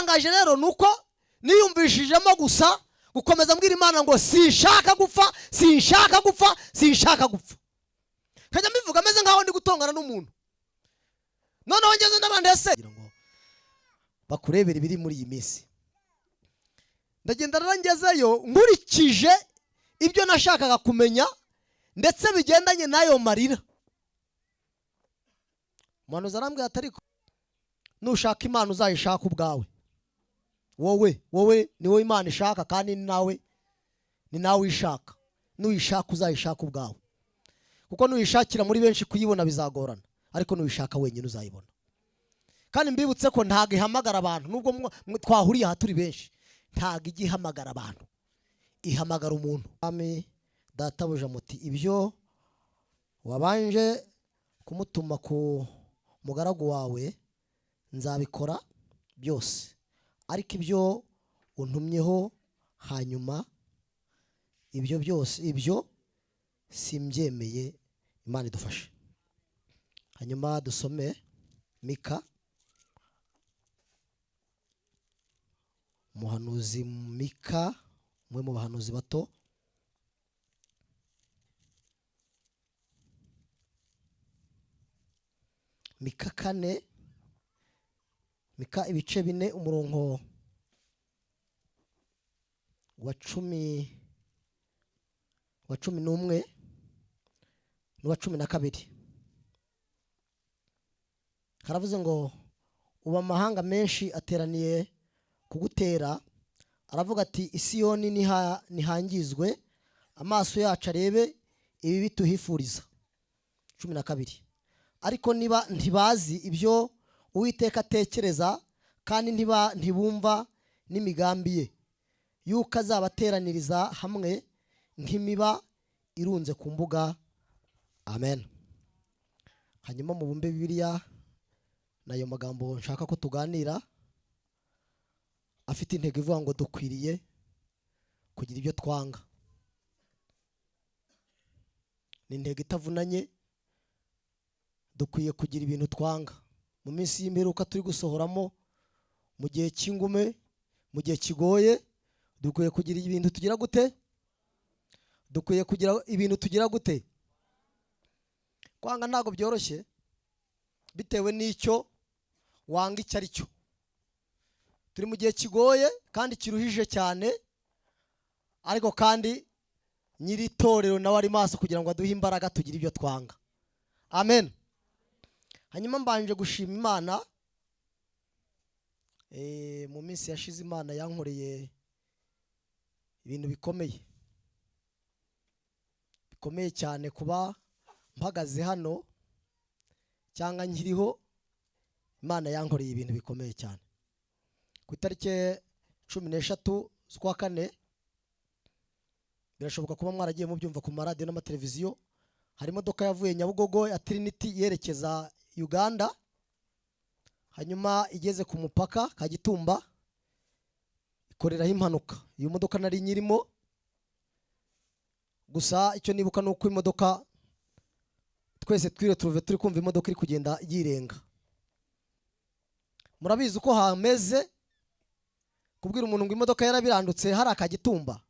Icyantangaje rero ni uko niyumvishijemo gusa gukomeza mbwira Imana ngo sinshaka gupfa, sinshaka gupfa, sinshaka gupfa. Nkajya mbivuga ameze nkaho ndi gutongana n'umuntu. Noneho ngeze n'abandi ese kugira ngo bakurebere ibiri muri iyi minsi. Ndagenda rero ngezeyo nkurikije ibyo nashakaga kumenya ndetse bigendanye n'ayo marira. Umuhanuzi arambwira ati ariko nushaka Imana uzayishaka ubwawe, wowe ni wowe Imana ishaka, kandi ni nawe uyishaka. Nuyishaka uzayishaka ubwawe, kuko nuyishakira muri benshi kuyibona bizagorana, ariko nuyishaka wenyine uzayibona. Kandi mbibutse ko ntago ihamagara abantu, nubwo twahuriye aha turi benshi, ntago ijya ihamagara abantu, ihamagara umuntu. Mwami databuja muti ibyo wabanje kumutuma ku mugaragu wawe nzabikora byose, ariko ibyo untumyeho hanyuma ibyo byose ibyo simbyemeye. Imana idufashe. Hanyuma dusome Mika, umuhanuzi Mika, umwe mu bahanuzi bato. Mika 4, Mika ibice 4 umurongo wa 11 n'uwa 12. Haravuze ngo ubu amahanga menshi ateraniye kugutera, aravuga ati Isiyoni nihangizwe, amaso yacu arebe ibi bituhifuriza. 12. Ariko niba ntibazi ibyo Uwiteka atekereza, kandi ntibumva n'imigambi ye, yuko azabateraniriza hamwe nk'imiba irunze ku mbuga. Amen. Hanyuma mubumbe Bibiliya nayo magambo nshaka ko tuganira, afite intego ivuga ngo dukwiriye kugira ibyo twanga. Ni intego itavunanye, dukwiye kugira ibintu twanga. Mu minsi y'imperuka turi gusohoramo, mu gihe cy'ingume, mu gihe kigoye, dukwiye kugira ibintu tugira gute? Dukwiye kugira ibintu tugira gute? Kwanga ntago byoroshye, bitewe n'icyo wanga icyo ari cyo. Turi mu gihe kigoye kandi kiruhije cyane, ariko kandi nyiri itorero nawe ari maso kugira ngo aduhe imbaraga tugire ibyo twanga. Amen. Hanyuma mbanje gushima Imana. Mu minsi yashize Imana yankoreye ibintu bikomeye, bikomeye cyane. Kuba mpagaze hano cyangwa nkiriho, Imana yankoreye ibintu bikomeye cyane. Ku itariki 13 z'ukwa 4, birashoboka kuba mwaragiye mubyumva ku maradiyo n'amateleviziyo, hari imodoka yavuye Nyabugogo ya Trinity yerekeza Uganda, hanyuma igeze ku mupaka Kagitumba ikoreraho impanuka. Iyo modoka nari nyirimo, gusa icyo nibuka nuko imodoka twese twireturuve turi kumva imodoka iri kugenda yirenga. Murabizi uko hameze, kubwira umuntu ngo imodoka yarabirandutse hari Kagitumba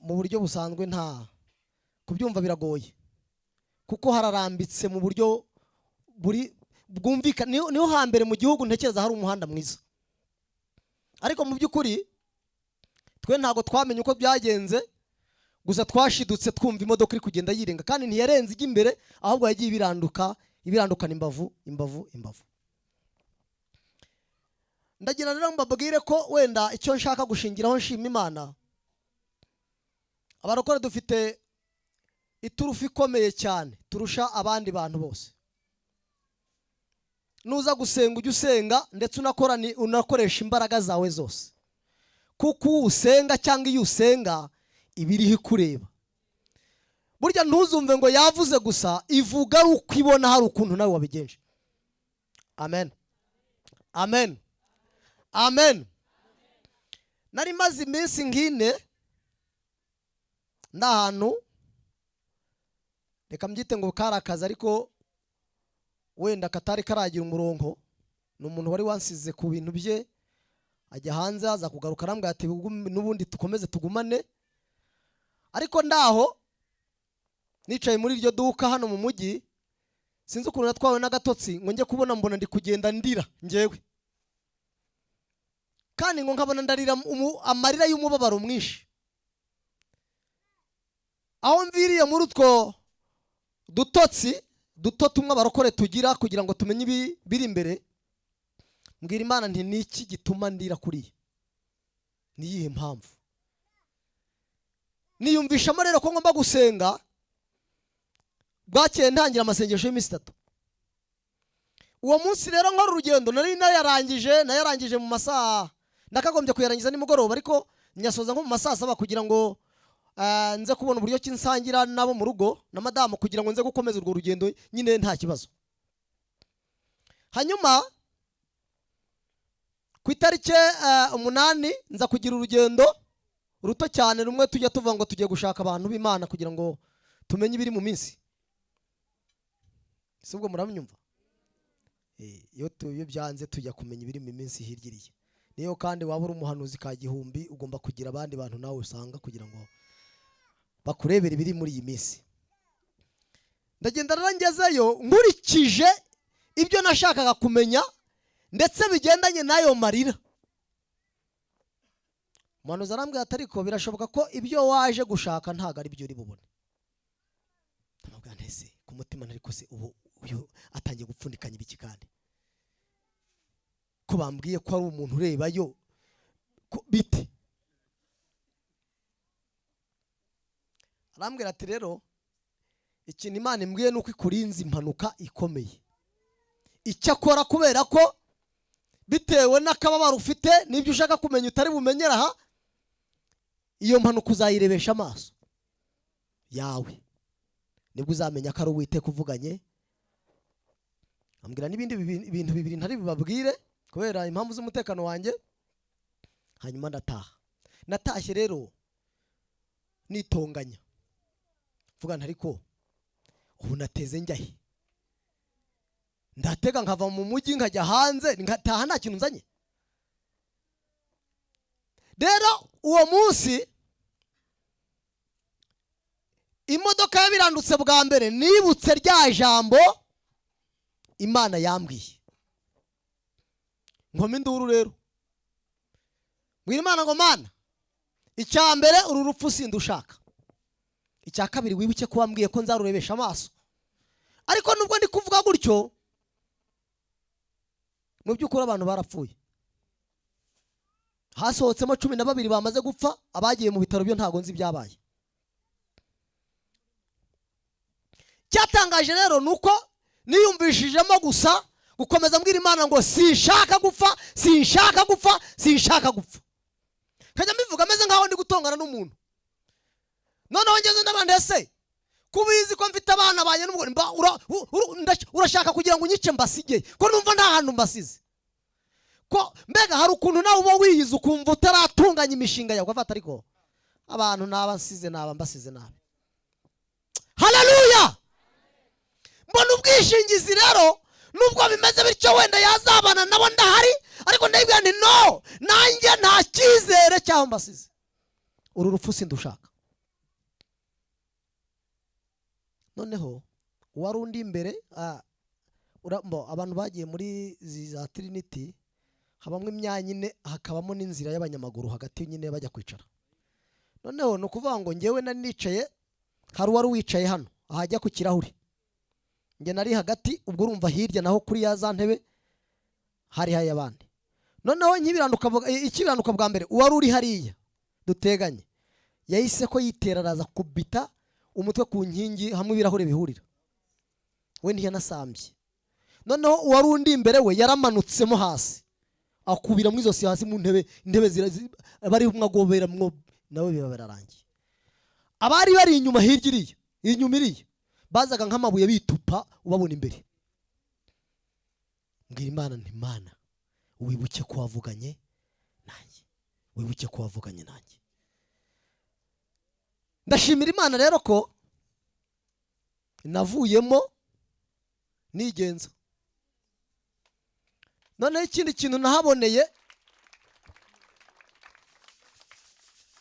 mu buryo busanzwe nta kubyumva biragoye, kuko hararambitse mu buryo buri bwumvikana. Niho hambere mu gihugu ntekereza hari umuhanda mwiza, ariko mu by'ukuri twe ntago twamenye uko byagenze, gusa twashidutse twumva imodoka iri kugenda yirenga, kandi ntiyarenze ijya imbere, ahubwo yagiye ibiranduka, ibirandukana imbavu, imbavu, imbavu. Ndagira rero mbabwire ko wenda icyo nshaka gushingiraho nshima Imana, abarokore dufite iturufu ikomeye cyane turusha abandi bantu bose. Nuza gusenga ujye usenga ndetse unakoresha imbaraga zawe zose, kuko usenga cyangwa iyo usenga ibiriho ikureba. Burya ntuzumve ngo yavuze gusa, ivuga ari uko ibona hari ukuntu nawe wabigenje. Amen, amen, amen. Nari maze iminsi nk'ine ndi ahantu, reka mbyite ngo kari akazi, ariko wenda katari karagira umurongo. Ni umuntu wari wansize ku bintu bye, ajya hanze, aza kugaruka arambwira ati: "N'ubundi dukomeze tugumane." Ariko ndaho nicaye muri iryo duka hano mu mujyi, sinzi ukuntu natwawe n'agatotsi, ngo njye kubona mbona ndi kugenda ndira njyewe, kandi ngo nkabona ndarira amarira y'umubabaro mwinshi. Aho mviriye muri utwo dutotsi duto tumwe abarokore tugira kugira ngo tumenye biri imbere, mbwira Imana nti: "Niki gituma ndira kuriya? Ni iyihe mpamvu?" Niyumvishamo rero ko ngomba gusenga. Bwakeye ntangira amasengesho y'iminsi 3. Uwo munsi rero nkora urugendo, nari nayarangije mu masaha nakagombye kuyarangiza nimugoroba, ariko nyasoza nko mu masaa 7 kugira ngo nze kubona uburyo ki nsangira nabo mu rugo na madamu, kugira ngo nze gukomeza urwo rugendo nyine nta kibazo. Hanyuma ku itariki 8 nza kugira urugendo ruto cyane, rumwe tujya tuvuga ngo tugiye gushaka abantu b'Imana kugira ngo tumenye ibiri mu minsi. Si ubwo murabyumva? Iyo byanze tujya kumenya ibiri mu minsi hirya iriya. Niyo kandi waba uri umuhanuzi ka gihumbi, ugomba kugira abandi bantu nawe usanga kugira ngo bakurebere ibiri muri iyi minsi. Ndagenda rero, ngezeyo nkurikije ibyo nashakaga kumenya ndetse bigendanye n'ayo marira. Umuhanuzi arambwira ati: "Ariko birashoboka ko ibyo waje gushaka ntabwo ari byo uri bubone." Ndamubwira nti: "Ese ku mutima ntari se ubu uyu atangiye gupfundikanya ibiki, kandi ko bambwiye ko ari umuntu urebayo, ko bite?" Arambwira ati: "Rero ikintu Imana imbwiye ni uko ikurinze impanuka ikomeye. Icyakora kubera ko bitewe n'akababaro ufite n'ibyo ushaka kumenya utari bumenyera aha, iyo mpanuka uzayirebesha amaso yawe, nibwo uzamenya ko ari Uwiteka uvuganye." Ambwira n'ibindi bintu bibiri ntari bubabwire kubera impamvu z'umutekano wanjye. Hanyuma ndataha. Natashye rero nitonganya, mvuga nti: "Ariko ubu nateze njya he? Ndatega nkava mu mujyi nkajya hanze, ngataha nta kintu nzanye?" Rero uwo munsi imodoka yabirandutse bwa mbere, nibutse rya jambo Imana yambwiye, nkoma induru rero, mbwira Imana ngo: "Mana, icya mbere uru rupfu sindushaka. Icya kabiri, wibuke ko wambwiye ko nzarurebesha amaso." Ariko nubwo ndi kuvuga gutyo, mu by'ukuri abantu barapfuye. Hasohotsemo 12 bamaze gupfa. Abagiye mu bitaro byo ntabwo nzi ibyabaye. Cyatangaje rero ni uko niyumvishijemo gusa gukomeza mbwira Imana ngo: "Sinshaka gupfa, sinshaka gupfa, sinshaka gupfa." Nkajya mbivuga ameze nkaho ndi gutongana n'umuntu. Noneho ngeze n'abandi: "Ese kubizi ko mfite abana banjye n'umugore, mba urashaka kugira ngo unyice mbasige, ko numva nta hantu mbasize?" Ko mbega hari ukuntu nawe uba wiyize ukumva utaratunganya imishinga yawe, ugafata ariko abantu naba nsize, naba mbasize nabi. Haleluya! Mbona ubwishingizi rero, nubwo bimeze bityo, wenda yazabana nabo ndahari, ariko ndabibwira nti: "No, nanjye nta cyizere cy'aho mbasize. Uru rupfu sindushaka." Noneho uwari undi imbere, abantu bagiye muri izi za Trinity, habamo imyanya ine, hakabamo n'inzira y'abanyamaguru hagati nyine bajya kwicara. Noneho ni ukuvuga ngo ngewe nari nicaye, hari uwari wicaye hano ahajya ku kirahuri, njye nari hagati. Ubwo urumva hirya naho kuri ya za ntebe hari hari abandi. Noneho ikibiranuka bwa mbere, uwari uri hariya duteganye yahise ko yitera, araza kubita umutwe ku nkingi hamwe ibirahure bihurira. We ntiyanasambye. Noneho uwari undi imbere we yaramanutsemo hasi, akubira mu izosi hasi mu ntebe. Intebe bari mwagobera mwo, nawe biba birarangiye. Abari bari inyuma hirya iriya, inyuma iriya, bazaga nk'amabuye bitupa ubabona imbere. Mbwira Imana nti: "Mana, wibuke ko wavuganye nanjye, wibuke ko wavuganye nanjye." Ndashimira Imana rero ko navuyemo nigenza. Noneho ikindi kintu nahaboneye,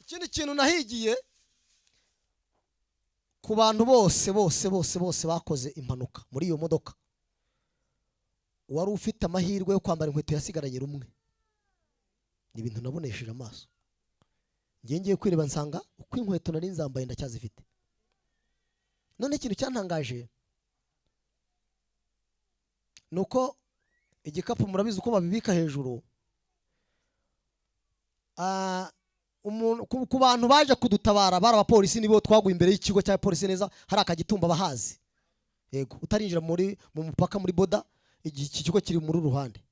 ikindi kintu nahigiye ku bantu bose bose bose bose bakoze impanuka muri iyo modoka, wari ufite amahirwe yo kwambara inkweto yasigaranye rumwe. Ni ibintu nabonesheje amaso. Ngiye kwireba nsanga uko inkweto nari nzambaye ndacyazifite. None ikintu cyantangaje ni uko igikapu murabizi uko babibika hejuru. Ku bantu baje kudutabara bari abapolisi, nibo twaguye imbere y'ikigo cya polisi neza, hari akagitumba bahazi. Yego, utarinjira muri mu mupaka muri boda, iki kigo kiri muri ruhande.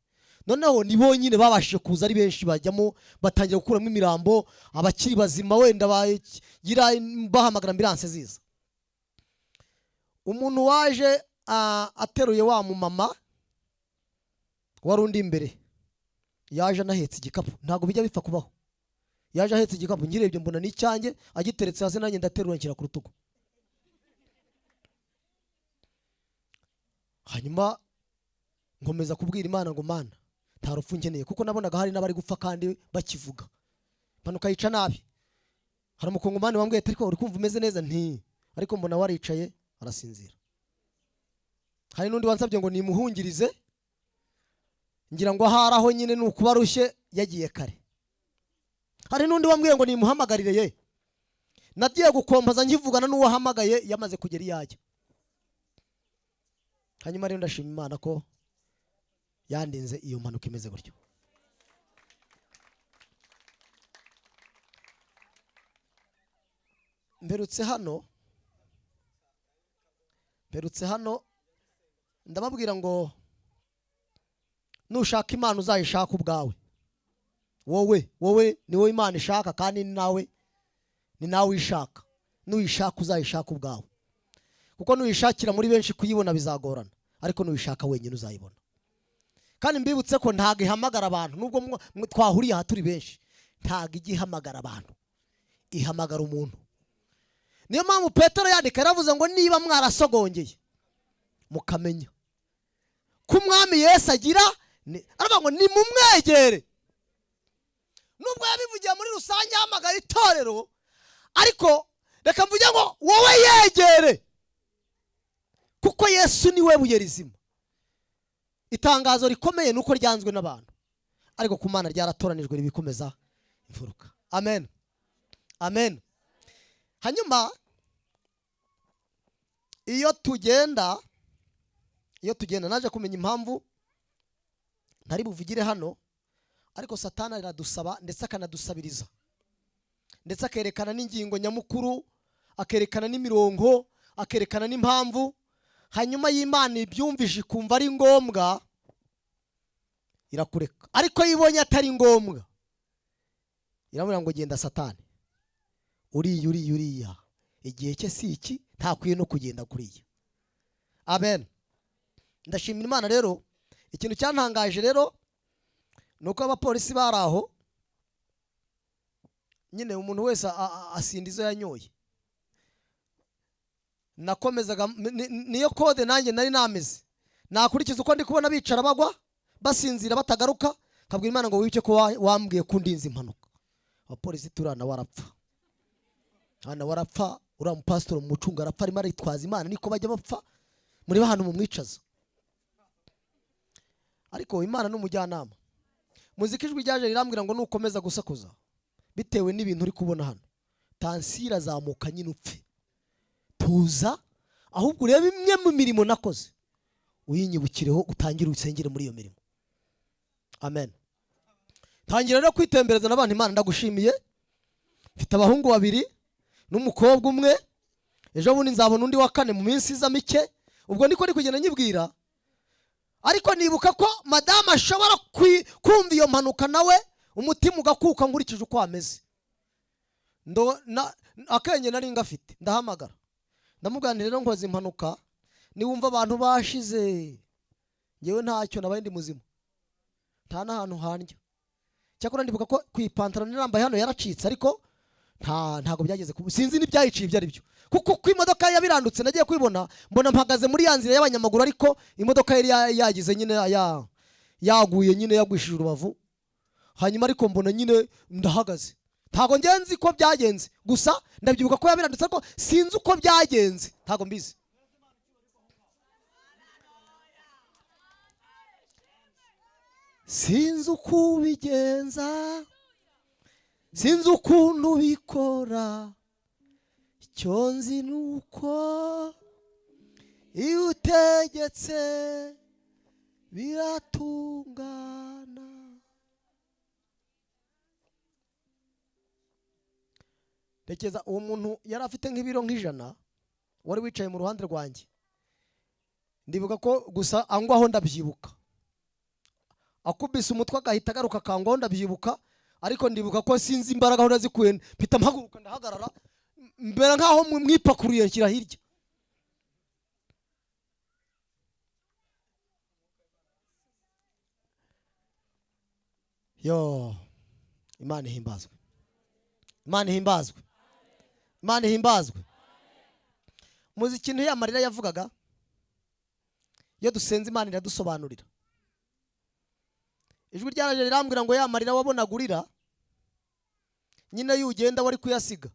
Noneho ni bonyine babashije kuza ari benshi, bajyamo batangira gukuramo imirambo, abakiri bazima wenda bagira bahamagara ambulance ziza. Umuntu waje ateruye wa mumama wari undi imbere, yaje anahetse igikapu, ntabwo bijya bipfa kubaho. Yaje ahetse igikapu, ngirebye mbona ni icyanjye, agiteretse hasi nanjye ndaterura nshyira ku rutugu. Hanyuma nkomeza kubwira Imana ngo Mana nta rupfu nkeneye, kuko nabonaga hari n'abari gupfa kandi bakivuga. Impanuka yica nabi. Hari umukongomani wambwiye ati ariko uri kumva umeze neza? Nti ariko mbona waricaye arasinzira. Hari n'undi wansabye ngo nimuhungirize, ngira ngo ahari aho nyine ni ukuba arushye yagiye kare. Hari n'undi wambwiye ngo nimuhamagarire ye, nagiye gukompoza nkivugana n'uwahamagaye yamaze kugera iyo ajya. Hanyuma rero ndashima Imana ko yandinze iyo mpanuka imeze gutyo. Mperutse hano ndababwira ngo nushaka Imana uzayishaka ubwawe. Wowe wowe ni wowe Imana ishaka, kandi ni nawe ishaka. Nuyishaka uzayishaka ubwawe, kuko nuyishakira muri benshi kuyibona bizagorana, ariko nuyishaka wenyine uzayibona. Kandi mbibutse ko ntago ihamagara abantu, nubwo twahuriye aha turi benshi, ntago ijya ihamagara abantu, ihamagara umuntu. Niyo mpamvu Petero yandika yaravuze ngo niba mwarasogongeye mukamenya ko Umwami Yesu agira, aravuga ngo nimumwegere. Nubwo yabivugiye muri rusange ahamagara itorero, ariko reka mvuge ngo wowe yegere, kuko Yesu ni we buye rizima. Itangazo rikomeye nuko ryanzwe n'abantu, ariko ku Mana ryaratoranijwe ribikomeza imfuruka. Amen, amen. Hanyuma iyo tugenda naje kumenya impamvu ntari buvugire hano, ariko Satani aradusaba ndetse akanadusabiriza, ndetse akerekana n'ingingo nyamukuru, akerekana n'imirongo, akerekana n'impamvu. Hanyuma y'Imana ibyumvije ikumva ari ngombwa irakureka, ariko yibonye atari ngombwa iramubwira ngo genda Satani, uriya uriya uriya igihe cye si iki, ntakwiye no kugenda kuriya. Amen. Ndashimira Imana rero. Ikintu cyantangaje rero nuko abapolisi bari aho nyine, umuntu wese asinda izo yanyoye. Nakomezaga niyo kode nanjye nari nameze, nakurikiza uko ndi kubona bicara bagwa basinzira batagaruka, kabwira Imana ngo wibuke ko wambwiye ko undinze impanuka. Abapolisi turana warapfa, hana warapfa, uriya mupasitori mu mucunga arapfa, arimo aritwaza Imana, niko bajya bapfa muri bahantu mumwicaza. Ariko Imana n'umujyanama. Muziki ijwi ryaje rirambwira ngo nukomeza gusakuza bitewe n'ibintu uri kubona hano, tansira zamuka nyine upfe. Tuza, ahubwo urebe imwe mu mirimo nakoze uyinyibukireho, utangire usengere muri iyo mirimo. Amen. Tangira rero kwitembereza n'abantu. Imana ndagushimiye, mfite abahungu babiri n'umukobwa umwe, ejo bundi nzabona undi wa kane mu minsi iza mike. Ubwo niko ndi kugenda nyibwira, ariko nibuka ko madamu ashobora kumva iyo mpanuka nawe umutima ugakuka nkurikije uko ameze. Akenge nari ngafite, ndahamagara ndamubwira nti rero nkoze impanuka, niwumva abantu bashize ngewe ntacyo nabaye, ndi muzima, nta n'ahantu handya. Cyakora ndibuka ko ku ipantaro nirambaye hano yaracitse, ariko ntago byageze, sinzi n'ibyayiciye ibyo ari byo, kuko ku imodoka yabirandutse nagiye kwibona mbona mpagaze muri ya nzira y'abanyamaguru, ariko imodoka yari yagize nyine Yaguye nyine, yagwishije urubavu. Hanyuma ariko mbona nyine ndahagaze. Ntabwo ngenzi ko byagenze, gusa ndabyibuka ko yabiranditse, ariko sinzi uko byagenze, ntabwo mbizi. Sinzi uko ubigenza, sinzi ukuntu ubikora, icyo nzi ni uko iyo utegetse biratungana. Rekeza uwo muntu yari afite nk'ibiro nk'ijana, wari wicaye mu ruhande rwanjye. Ndibuka ko gusa angwaho ndabyibuka, akubise umutwe agahita agaruka akangwaho ndabyibuka, ariko ndibuka ko sinzi imbaraga aho nazikuye, mpita mpaguruka ndahagarara, mbera nkaho mwipakuruye nshyira hirya. Yo, Imana ihimbazwe, Imana ihimbazwe, Imana ihimbazwe. Muzi ikintu ya marira yavugaga? Iyo dusenze Imana iradusobanurira. Ijwi ryaraje rirambwira ngo ya marira wabonagurira nyine yugenda wari kuyasiga,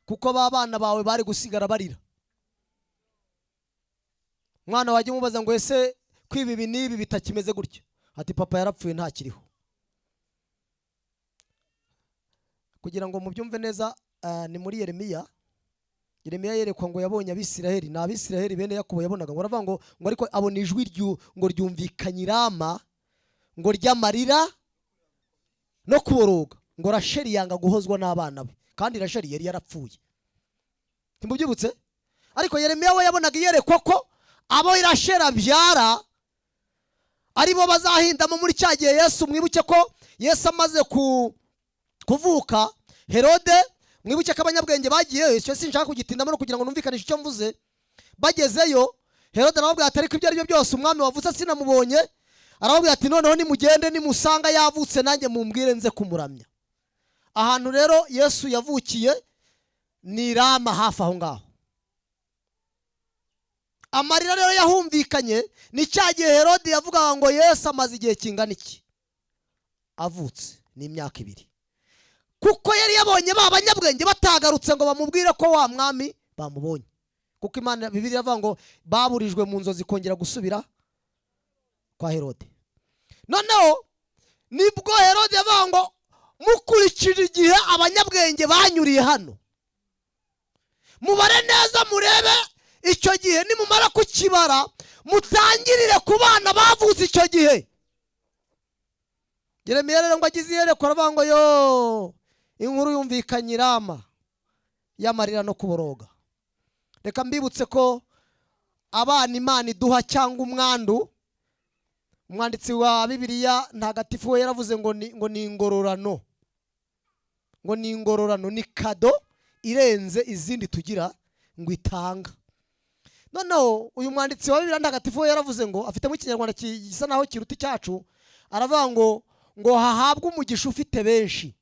kuko ba bana bawe bari gusigara barira. Mwana wajye umubaza ngo ese kwiba ibi n'ibi bitakimeze gutya, ati papa yarapfuye ntakiriho. Kugira ngo mubyumve neza, ni muri Yeremiya. Yeremiya yerekwa ngo yabonye Abisiraheli, ni Abisiraheli bene Yakobo yabonaga, ngo aravuga ngo ariko abona ijwi ngo ryumvikanye i Rama, ngo ry'amarira no kuboroga, ngo Rasheli yanga guhozwa n'abana be, kandi Rasheli yari yarapfuye. Ntimubyibutse? Ariko Yeremiya we yabonaga iyerekwa ko abo Rasheli abyara aribo bazahindamo muri cya gihe Yesu. Mwibuke ko Yesu amaze kuvuka, Herode, mwibuke ko abanyabwenge bagiyeyo, icyo sinshaka kugitindamo no kugira ngo numvikanishe icyo mvuze. Bagezeyo Herode arababwira ati ariko ibyo ari byo byose umwami wavutse sinamubonye. Arababwira ati noneho nimugende, nimusanga yavutse nanjye mumbwire nze kumuramya. Ahantu rero Yesu yavukiye ni Rama, hafi aho ngaho. Amarira rero yahumvikanye ni cya gihe Herode yavugaga ngo Yesu amaze igihe kingana iki avutse, ni imyaka 2, kuko yari yabonye ba banyabwenge batagarutse ngo bamubwire ko wa mwami bamubonye. Kuko Imana Bibiliya iravuga ngo baburijwe mu nzozi kongera gusubira kwa Herode. Noneho nibwo Herode yavuga ngo mukurikije igihe abanyabwenge banyuriye hano, mubare neza murebe icyo gihe, nimumara kukibara mutangirire ku bana bavutse icyo gihe. Yeremiya rero ngo agize iyerekwa aravuga ngo yo, inkuru yumvikanye i Rama y'amarira no kuboroga. Reka mbibutse ko abana Imana iduha cyangwa umwandu, umwanditsi wa Bibiliya ntagatifu we yaravuze ngo ni ingororano, ngo ni ingororano, ni kado irenze izindi tugira ngo itanga. Noneho uyu mwanditsi wa Bibiliya ntagatifu we yaravuze ngo afitemo ikinyarwanda gisa naho kiruta icyacu, aravuga ngo hahabwe umugisha ufite benshi.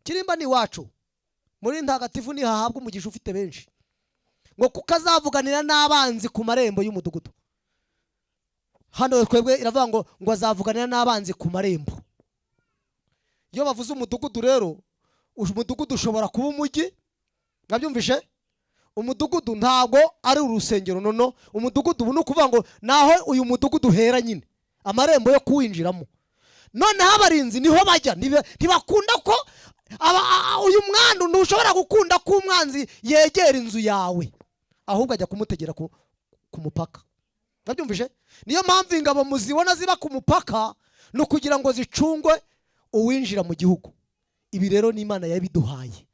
Kirimba ni wacu muri ntagatifu ni hahabwe umugisha ufite benshi, ngo kuko azavuganira n'abanzi ku marembo y'umudugudu. Hano twebwe iravuga ngo azavuganira n'abanzi ku marembo. Iyo bavuze umudugudu rero, umudugudu ushobora kuba umujyi, mwabyumvishe? Umudugudu ntabwo ari urusengero, nono umudugudu ubu ni ukuvuga ngo naho uyu mudugudu uhera nyine, amarembo yo kuwinjiramo. Noneho abarinzi niho bajya, ntibakunda ko uyu mwandu ntushobora gukunda ko umwanzi yegera inzu yawe, ahubwo ajya kumutegera ku mupaka. Mwabyumvishe? Niyo mpamvu ingabo muzibona ziba ku mupaka, ni ukugira ngo zicungwe uwinjira mu gihugu. Ibi rero ni Imana yabiduhaye.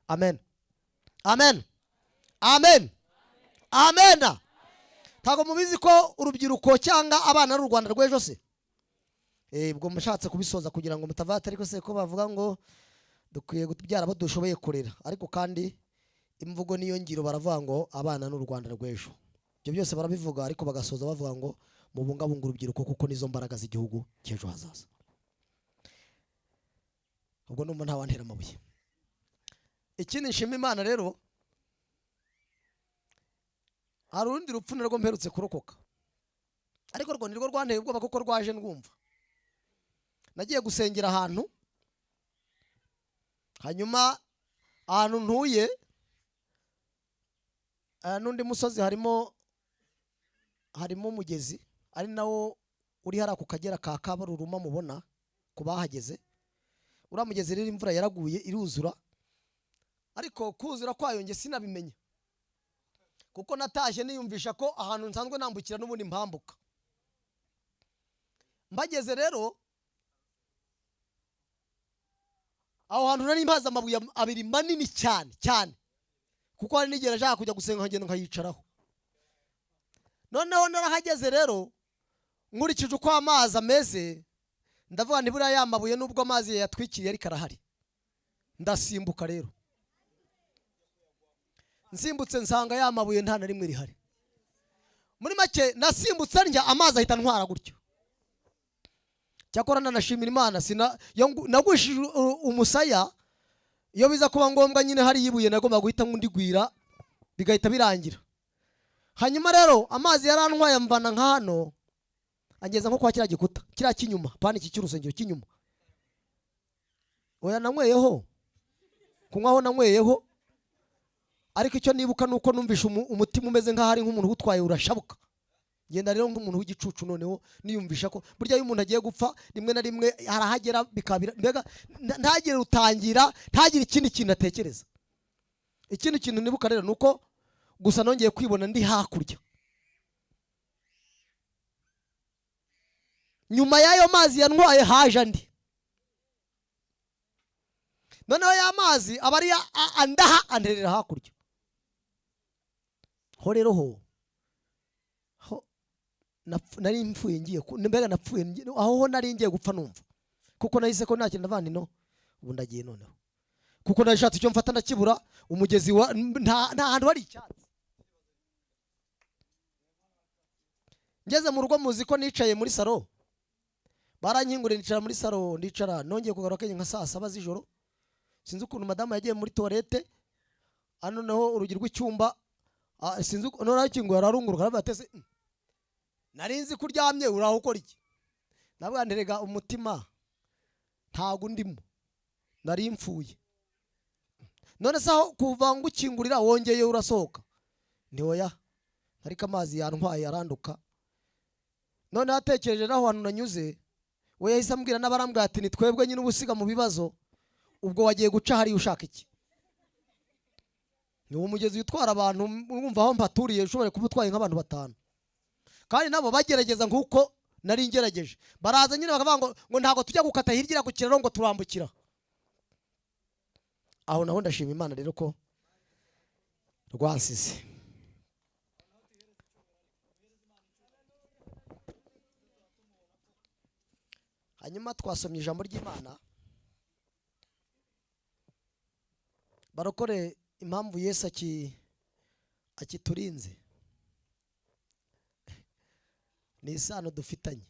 Amen, amen, amen, amen. Ntabwo mubizi ko urubyiruko cyangwa abana ari u Rwanda rw'ejo se? Ubwo mushatse kubisoza kugira ngo mutavata, ariko se ko bavuga ngo dukwiye kubyara abo dushoboye kurera, ariko kandi imvugo niyo ngiro, baravuga ngo abana n'u Rwanda rw'ejo. Ibyo byose barabivuga, ariko bagasoza bavuga ngo mubungabunga urubyiruko kuko nizo mbaraga z'igihugu cy'ejo hazaza. Ubwo numva nta wantera amabuye. Ikindi nshima Imana rero, hari urundi rupfu narwo mperutse kurokoka, Ariko rwo nirwo rwanteye ubwoba, kuko rwaje ndwumva. Nagiye gusengera ahantu, hanyuma ahantu ntuye n'undi musozi harimo umugezi, ari nawo uri hariya ku Kagera ka Kabaruruma mubona ku bahageze. Uriya mugezi rero imvura yaraguye iruzura, ariko kuzura kwayo njye sinabimenya, kuko natashye niyumvisha ko ahantu nsanzwe nambukira n'ubundi mpambuka. Mbageze rero aho hantu, nari mpazi amabuye abiri manini cyane cyane, kuko hari n'igihe nashaka kujya gusenga nkagenda nkayicaraho. Noneho narahageze rero, nkurikije uko amazi ameze, ndavuga nti: "Buriya ya mabuye, nubwo amazi yayatwikiriye, ariko arahari." Ndasimbuka rero, nsimbutse nsanga ya mabuye nta na rimwe rihari. Muri make nasimbutse ndya amazi ahita ntwara gutyo. Cyakora nanashimira Imana, sina iyo nagwishije umusaya. Iyo biza kuba ngombwa nyine hari ibuye nagomba guhita ndigwira bigahita birangira. Hanyuma rero amazi yarantwaye, amvana nka hano, angeza nko kwa kiriya gikuta kiriya cy'inyuma, pani iki cy'urusengero cy'inyuma. Oya, nanyweyeho, kunywaho nanyweyeho, ariko icyo nibuka ni uko numvishe umutima umeze nk'aho ari nk'umuntu utwaye, urashabuka. Ngenda rero nk'umuntu w'igicucu. Noneho niyumvisha ko burya iyo umuntu agiye gupfa, rimwe na rimwe harahagera bikabira, mbega ntagire rutangira, ntagire ikindi kintu atekereza. Ikindi kintu nibuka rero ni uko gusa nongeye kwibona ndi hakurya nyuma y'ayo mazi yantwaye. Haje andi, noneho ya mazi aba ari andaha, anterera hakurya. Ho rero ho nari mpfuye ngiye mbega napfuye aho ho nari ngiye gupfa numva, kuko nahise ko nta kintu ndavana ino, ubu ndagiye noneho, kuko nashatse icyo mfata ndakibura. Umugezi wa nta hantu hari icyatsi. Ngeze mu rugo, muzi ko nicaye muri salo, barankinguriye nicara muri salo, ndicara. Nongeye kugaruka kenya nka saa 7 z'ijoro. Sinzi ukuntu madamu yagiye muri toilette, hano noneho urugi rw'icyumba, sinzi noneho akinguye ararunguruka, aravuga ati: "Ese, nari nzi ko uryamye, uraho ukora iki?" Ndavuga nti: "Rega umutima ntago undimo, nari mfuye." "None se aho kuva ngukingurira wongeye urasohoka?" Nti: "Oya, ariko amazi yantwaye aranduka." Noneho atekereje n'aho hantu nanyuze, we yahise ambwira n'abarambwira ati: "Ni twebwe nyine uba usiga mu bibazo, ubwo wagiye guca hariya ushaka iki?" Ni uwo mugezi utwara abantu, wumva aho mpaturiye ushobora kuba utwaye nk'abantu batanu, kandi nabo bagerageza nk'uko nari ngerageje. Baraza nyine bakavuga ngo ntabwo tujya gukata hirya ku kiraro, ngo turambukira aho. Naho ndashima Imana rero ko rwansize. Hanyuma twasomye ijambo ry'Imana. Barokore, impamvu Yesu akiturinze ni isano dufitanye,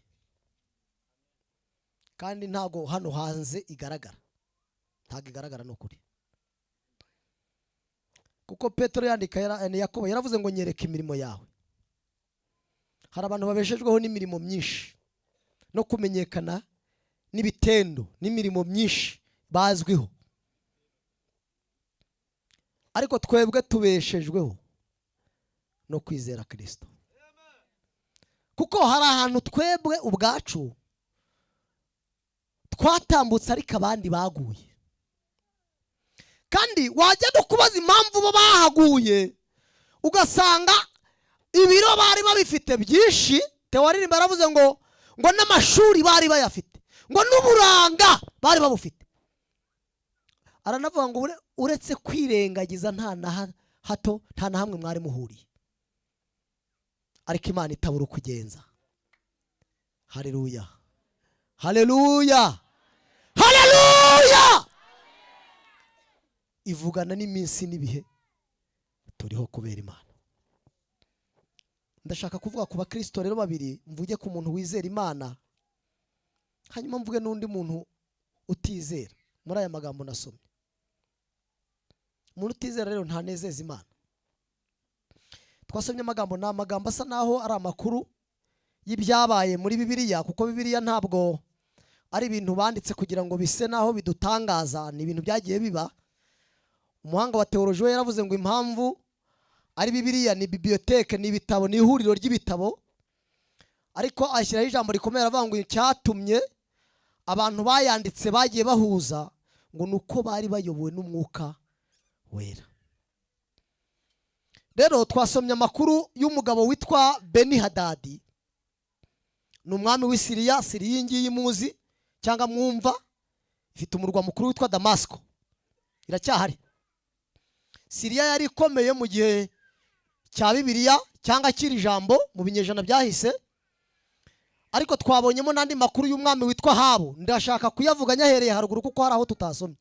kandi ntago hano hanze igaragara, ntago igaragara, ni ukuri. Kuko Petero yandika Yakobo yaravuze ngo: "Nyereka imirimo yawe." Hari abantu babeshejweho n'imirimo myinshi no kumenyekana n'ibitendo n'imirimo myinshi bazwiho, ariko twebwe tubeshejweho no kwizera Kirisito, kuko hari ahantu twebwe ubwacu twatambutse ariko abandi baguye. Kandi wajya no kubaza impamvu bo bahaguye, ugasanga ibiro bari babifite byinshi. Tewaririmba yaravuze ngo n'amashuri bari bayafite, ngo n'uburanga bari babufite. Aranavuga ngo uretse kwirengagiza, nta na hato, nta na hamwe mwari muhuriye. Ariko Imana itabura ukugenza. Haleluya, haleluya, haleluya! Ivugana n'iminsi n'ibihe turiho kubera Imana. Ndashaka kuvuga ku bakristo rero babiri. Mvuge ku muntu wizera Imana, hanyuma mvuge n'undi muntu utizera muri aya magambo nasomye. Umuntu utizera rero ntanezeza Imana. Twasomye amagambo, ni amagambo asa naho ari amakuru. y'ibyabaye muri Bibiliya, kuko Bibiliya ntabwo ari ibintu banditse kugira ngo bise naho bidutangaza, ni ibintu byagiye biba. Umuhanga wa teoloji we yaravuze ngo impamvu ari Bibiliya ni bibliothèque, ni ibitabo, ni ihuriro ry'ibitabo, ariko ashyiraho ijambo rikomeye aravuga ngo icyatumye abantu bayanditse bagiye bahuza ngo ni uko bari bayobowe n'Umwuka Wera. Rero twasomye amakuru y'umugabo witwa Beni Hadadi, ni umwami w'i Siriya. Siriya iyi ngiyi muzi cyangwa mwumva ifite umurwa mukuru witwa Damasiko, iracyahari. Siriya yari ikomeye mu gihe cya Bibiliya cyangwa cy'iri jambo mu binyejana byahise. Ariko twabonyemo n'andi makuru y'umwami witwa Ahabu. Ndashaka kuyavuga nyahereye haruguru kuko hari aho tutasomye.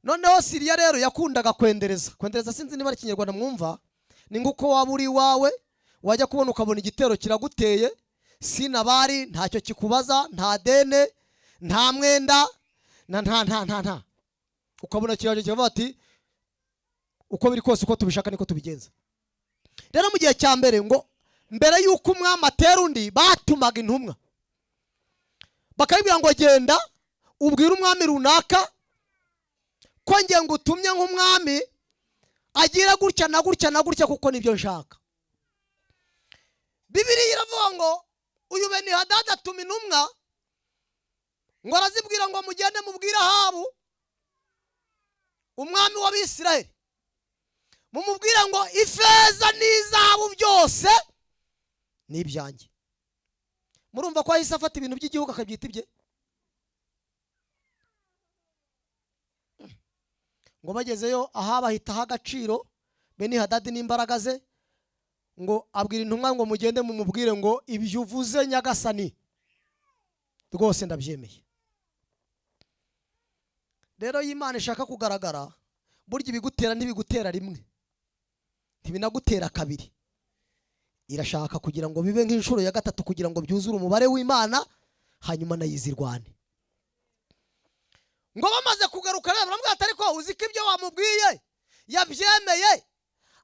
Noneho Siriya rero yakundaga kwendereza. Kwendereza sinzi niba ari Ikinyarwanda mwumva, ni nk'uko waba uri iwawe wajya kubona ukabona igitero kiraguteye, sinabari ntacyo kikubaza, nta dene, nta mwenda, na nta nta nta nta, ukabona kiraje kiravuga ati uko biri kose, uko tubishaka niko tubigenza. Rero mu gihe cya mbere, ngo mbere y'uko umwami atera undi, batumaga intumwa bakabibwira ngo genda ubwire umwami runaka ko nge ngutumye nk'umwami agira gutya na gutya na gutya, kuko nibyo nshaka. Bibiliya iravuga ngo uyu Beni Hadadi atuma intumwa, ngo arazibwira ngo mugende mubwire Ahabu umwami w'Abisirayeli, mumubwire ngo ifeza n'izahabu byose ni ibyanjye. Murumva ko ahise afata ibintu by'igihugu akabyita ibye. Ngo bagezeyo Ahabu ahita aha agaciro Beni Hadadi n'imbaraga ze, ngo abwira intumwa ngo mugende mumubwire ngo ibyo uvuze nyagasani rwose ndabyemeye. Rero iyo Imana ishaka kugaragara, burya ibigutera ntibigutera rimwe, ntibinagutera kabiri, irashaka kugira ngo bibe nk'inshuro ya gatatu kugira ngo byuzure umubare w'Imana, hanyuma nayo izirwane. Ngo bamaze kugaruka rero baramubwira ati ariko uzi ko ibyo wamubwiye yabyemeye,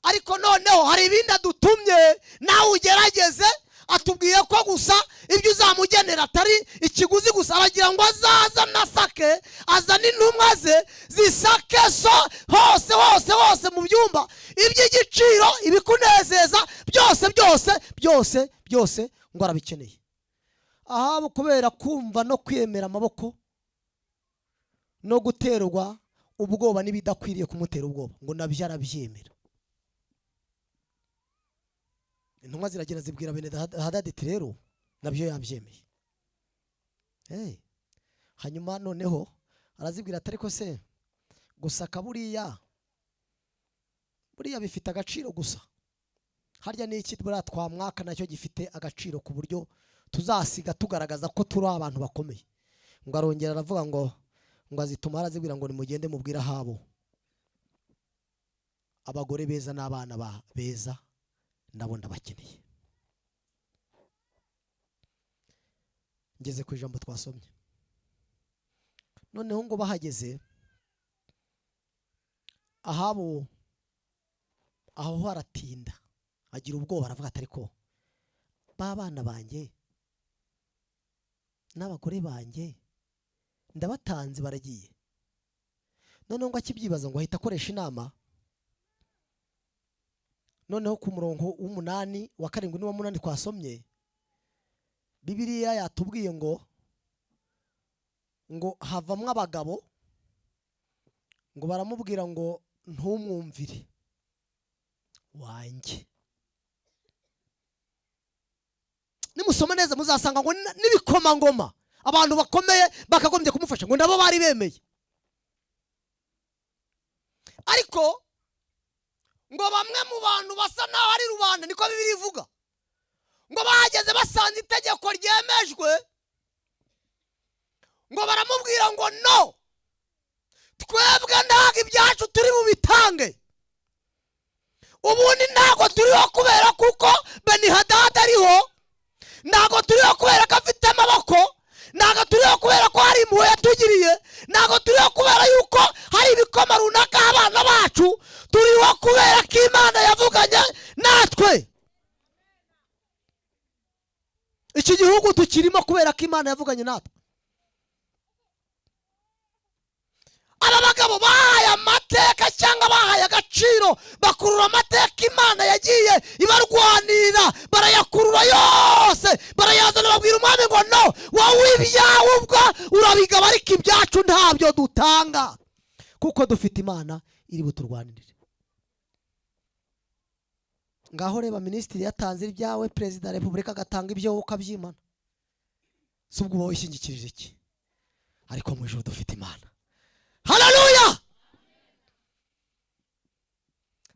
ariko noneho hari ibindi adutumye nawe ugerageze. Atubwiye ko gusa ibyo uzamugenera atari ikiguzi gusa, aragira ngo azaze anasake, azane intumwa ze zisake so hose hose hose mu byumba, iby'igiciro, ibikunezeza byose byose byose byose ngo arabikeneye. Ahabu kubera kumva no kwemera amaboko no guterwa ubwoba n'ibidakwiriye kumutera ubwoba, ngo nabyo arabyemera. Intumwa ziragenda zibwira Bene Hadadi ati rero nabyo yabyemeye. Hanyuma noneho arazibwira ati ariko se gusaka buriya buriya bifite agaciro gusa, harya ni iki buriya twamwaka nacyo gifite agaciro ku buryo tuzasiga tugaragaza ko turi abantu bakomeye. Ngo arongera aravuga ngo azituma arazibwira ngo nimugende mubwire Ahabu abagore beza n'abana beza nabo ndabakeneye. Ngeze ku ijambo twasomye. Noneho ngo bahageze Ahabu aho haratinda agira ubwoba, aravuga ati ariko ba bana banjye n'abagore banjye ndabatanze baragiye. Noneho ngo akibyibaza ngo ahita akoresha inama. Noneho ku murongo w'umunani wa karindwi n'uwa munani twasomye, Bibiliya yatubwiye ngo havamwo abagabo ngo baramubwira ngo ntumwumvire wanjye. Nimusoma neza muzasanga ngo n'ibikomangoma abantu bakomeye bakagombye kumufasha ngo nabo bari bemeye, ariko ngo bamwe mu bantu basa naho ari rubanda, niko Bibiliya ivuga, ngo bahageze basanze itegeko ryemejwe, ngo baramubwira ngo no, twebwe ntabwo ibyacu turi bubitange, ubundi ntabwo turiho kubera kuko Beni Hadadi ariho, ntabwo turiho kubera ko afite amaboko, ntabwo turiho kubera ko hari impuhwe yatugiriye, ntabwo turiho kubera yuko hari ibikoma runaka abana bacu, turiho kubera ko Imana yavuganye natwe. Imana yavuganye natwe. Aba bagabo bahaye amateka cyangwa bahaye agaciro, bakurura amateka Imana yagiye ibarwanirira, barayakurura yose barayazana, babwira umwami ngo no, wowe ibyawe ubwo urabigaba, ariko ibyacu ntabyo dutanga, kuko dufite Imana iri buturwanirire. Ngaho reba, minisitiri yatanze ibyawe, perezida wa repubulika agatanga ibyo, wowe ukabyimana, si ubwo uba wishingikirije iki? Ariko mu ijuru dufite Imana. Haleluya!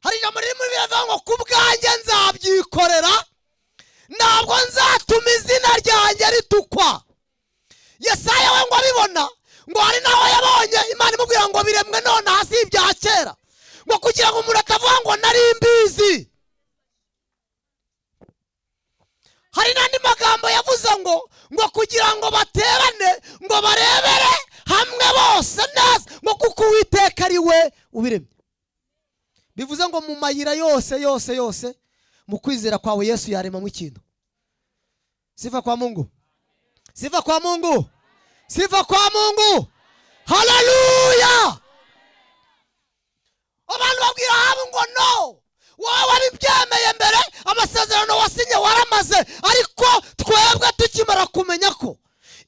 Hari ijambo riri muri Bibiliya ngo ku bwanjye nzabyikorera, ntabwo nzatuma izina ryanjye ritukwa. Yesaya we ngo abibona, ngo hari naho yabonye Imana imubwira ngo biremwe none hasi ibya kera, ngo kugira ngo umuntu atavuga ngo nari mbizi. Hari n'andi magambo yavuze ngo kugira ngo baterane, ngo barebere hamwe bose neza, ngo kuko Uwiteka ari we ubiremye. Bivuze ngo mu mayira yose yose yose, mu kwizera kwawe Yesu yaremamo ikintu. Sifa kwa Mungu, sifa kwa Mungu, sifa kwa Mungu. Haleluya! Abantu babwira Ahabu ngo no, wowe wabibyemeye mbere, amasezerano wasinye waramaze, ariko twebwe tukimara kumenya ko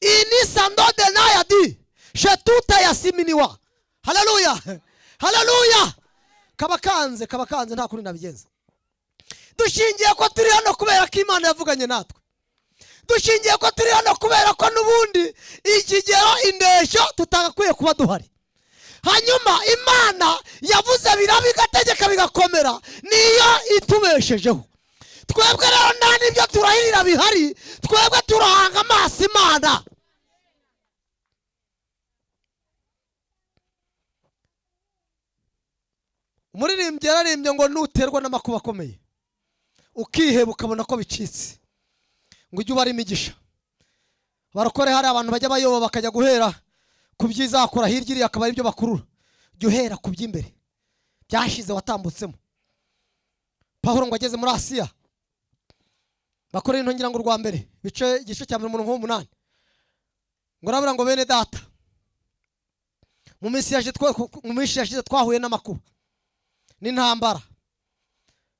iyi ni sandode nayadi shetuta yasiminiwa. Haleluya, haleluya! Kaba kanze, kaba kanze, nta kuri nabigenza. Dushingiye ko turi hano kubera ko Imana yavuganye natwe. Dushingiye ko turi hano kubera ko n'ubundi ikigero indeshyo tutagakwiye kuba duhari. Hanyuma Imana yavuze biraba, igategeka bigakomera, niyo itubeshejeho. Twebwe rero nta n'ibyo turahirira bihari, twebwe turahanga amaso Imana. Umuririmbyi yararimbye ngo nuterwa n'amakuba akomeye, ukiheba ukabona ko bicitse, ngo ujye ubara imigisha. Barokore hari abantu bajya bayoba bakajya guhera ku byizakora hirya iriya akaba aribyo bakurura. Jya uhera ku by'imbere byashize watambutsemo. Pawulo ngo ageze muri Asiya, bakore ngira ngo urwa mbere bice igice cya 1:8, ngo arabura ngo bene data, mu minsi yashize twahuye n'amakuba n'intambara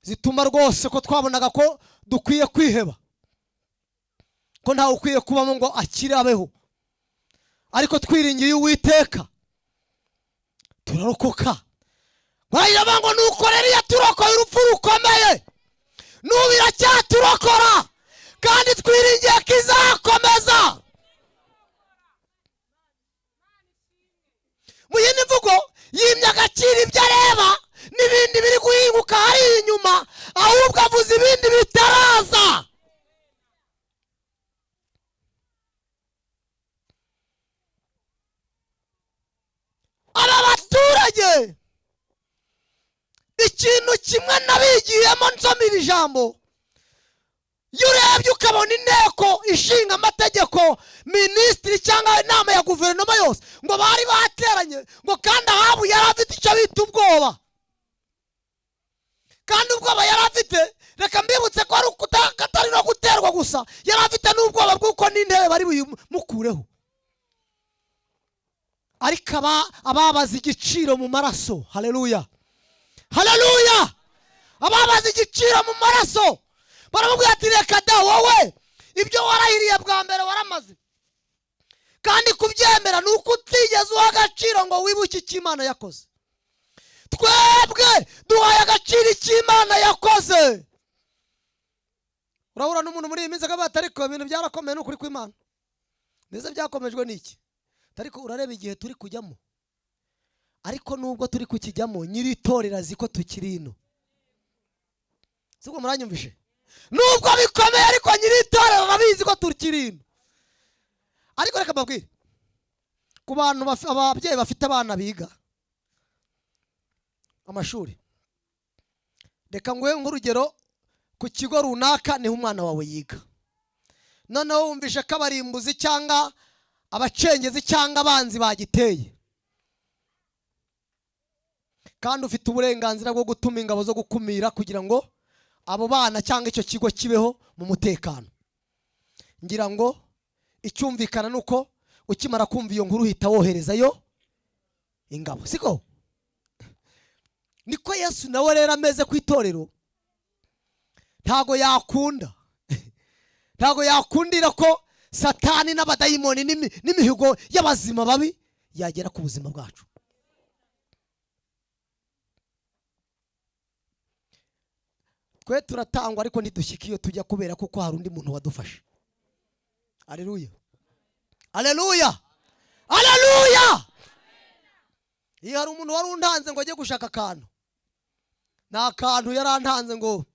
zituma rwose ko twabonaga ko dukwiye kwiheba, ko ntawe ukwiye kubamo ngo akire abeho, ariko twiringiye Uwiteka turarokoka. Barayiraba ngo nuko rero yaturokoye urupfu rukomeye, n'ubu iracyaturokora, kandi twiringiye ko izakomeza. Mu yindi mvugo, yimye agaciro ibyo areba n'ibindi biri guhinguka hari inyuma, ahubwo avuze ibindi bitaraza. Aba baturage ikintu kimwe nabigiyemo nsoma iri jambo, iyo urebye ukabona inteko ishinga amategeko, minisitiri cyangwa inama ya guverinoma yose, ngo bari bateranye, ngo kandi Ahabu yari afite icyo bita ubwoba. Kandi ubwoba yari afite, reka mbibutse ko ari atari no guterwa gusa, yari afite n'ubwoba bw'uko n'intebe bari buyimukureho. Ariko ababaza igiciro mu maraso, haleluya, haleluya, ababaza igiciro mu maraso baramubwira ati reka da, wowe ibyo warahiriye bwa mbere waramaze, kandi kubyemera ni uko utigeze uha agaciro ngo wibuke icyo Imana yakoze. Twebwe duhaye agaciro icyo Imana yakoze. Urabura n'umuntu muri iyi minsi akavuga ati ariko ibintu byarakomeye, ni ukuri kw'Imana, ndetse byakomejwe n'iki? Ariko urareba igihe turi kujyamo, ariko nubwo turi kukijyamo nyiri itorero azi ko tukiri ino. Sibwo muranyumvishe? Nubwo bikomeye ariko nyiri itorero arabizi ko tukiri ino. Ariko reka mbabwire, ku bantu ababyeyi bafite abana biga amashuri, reka nguhe nk'urugero, ku kigo runaka niho umwana wawe yiga, noneho wumvishe ko abarimbuzi cyangwa abacengezi cyangwa abanzi bagiteye, kandi ufite uburenganzira bwo gutuma ingabo zo gukumira kugira ngo abo bana cyangwa icyo kigo kibeho mu mutekano. Ngira ngo Icyumvikana nuko ukimara kumva iyo nkuru uhita woherezayo ingabo, siko? Niko Yesu nawe rero ameze ku itorero. Ntago yakunda, ntago yakundira ko Satani n'abadayimoni n'imihigo y'abazima babi yagera ku buzima bwacu. Twe turatangwa ariko ntidushyika iyo tujya, kubera kuko hari undi muntu wadufashe. Haleluya, haleluya, haleluya. Iyo hari umuntu wari untanze ngo ajye gushaka akantu, nta kantu yarantanze ngo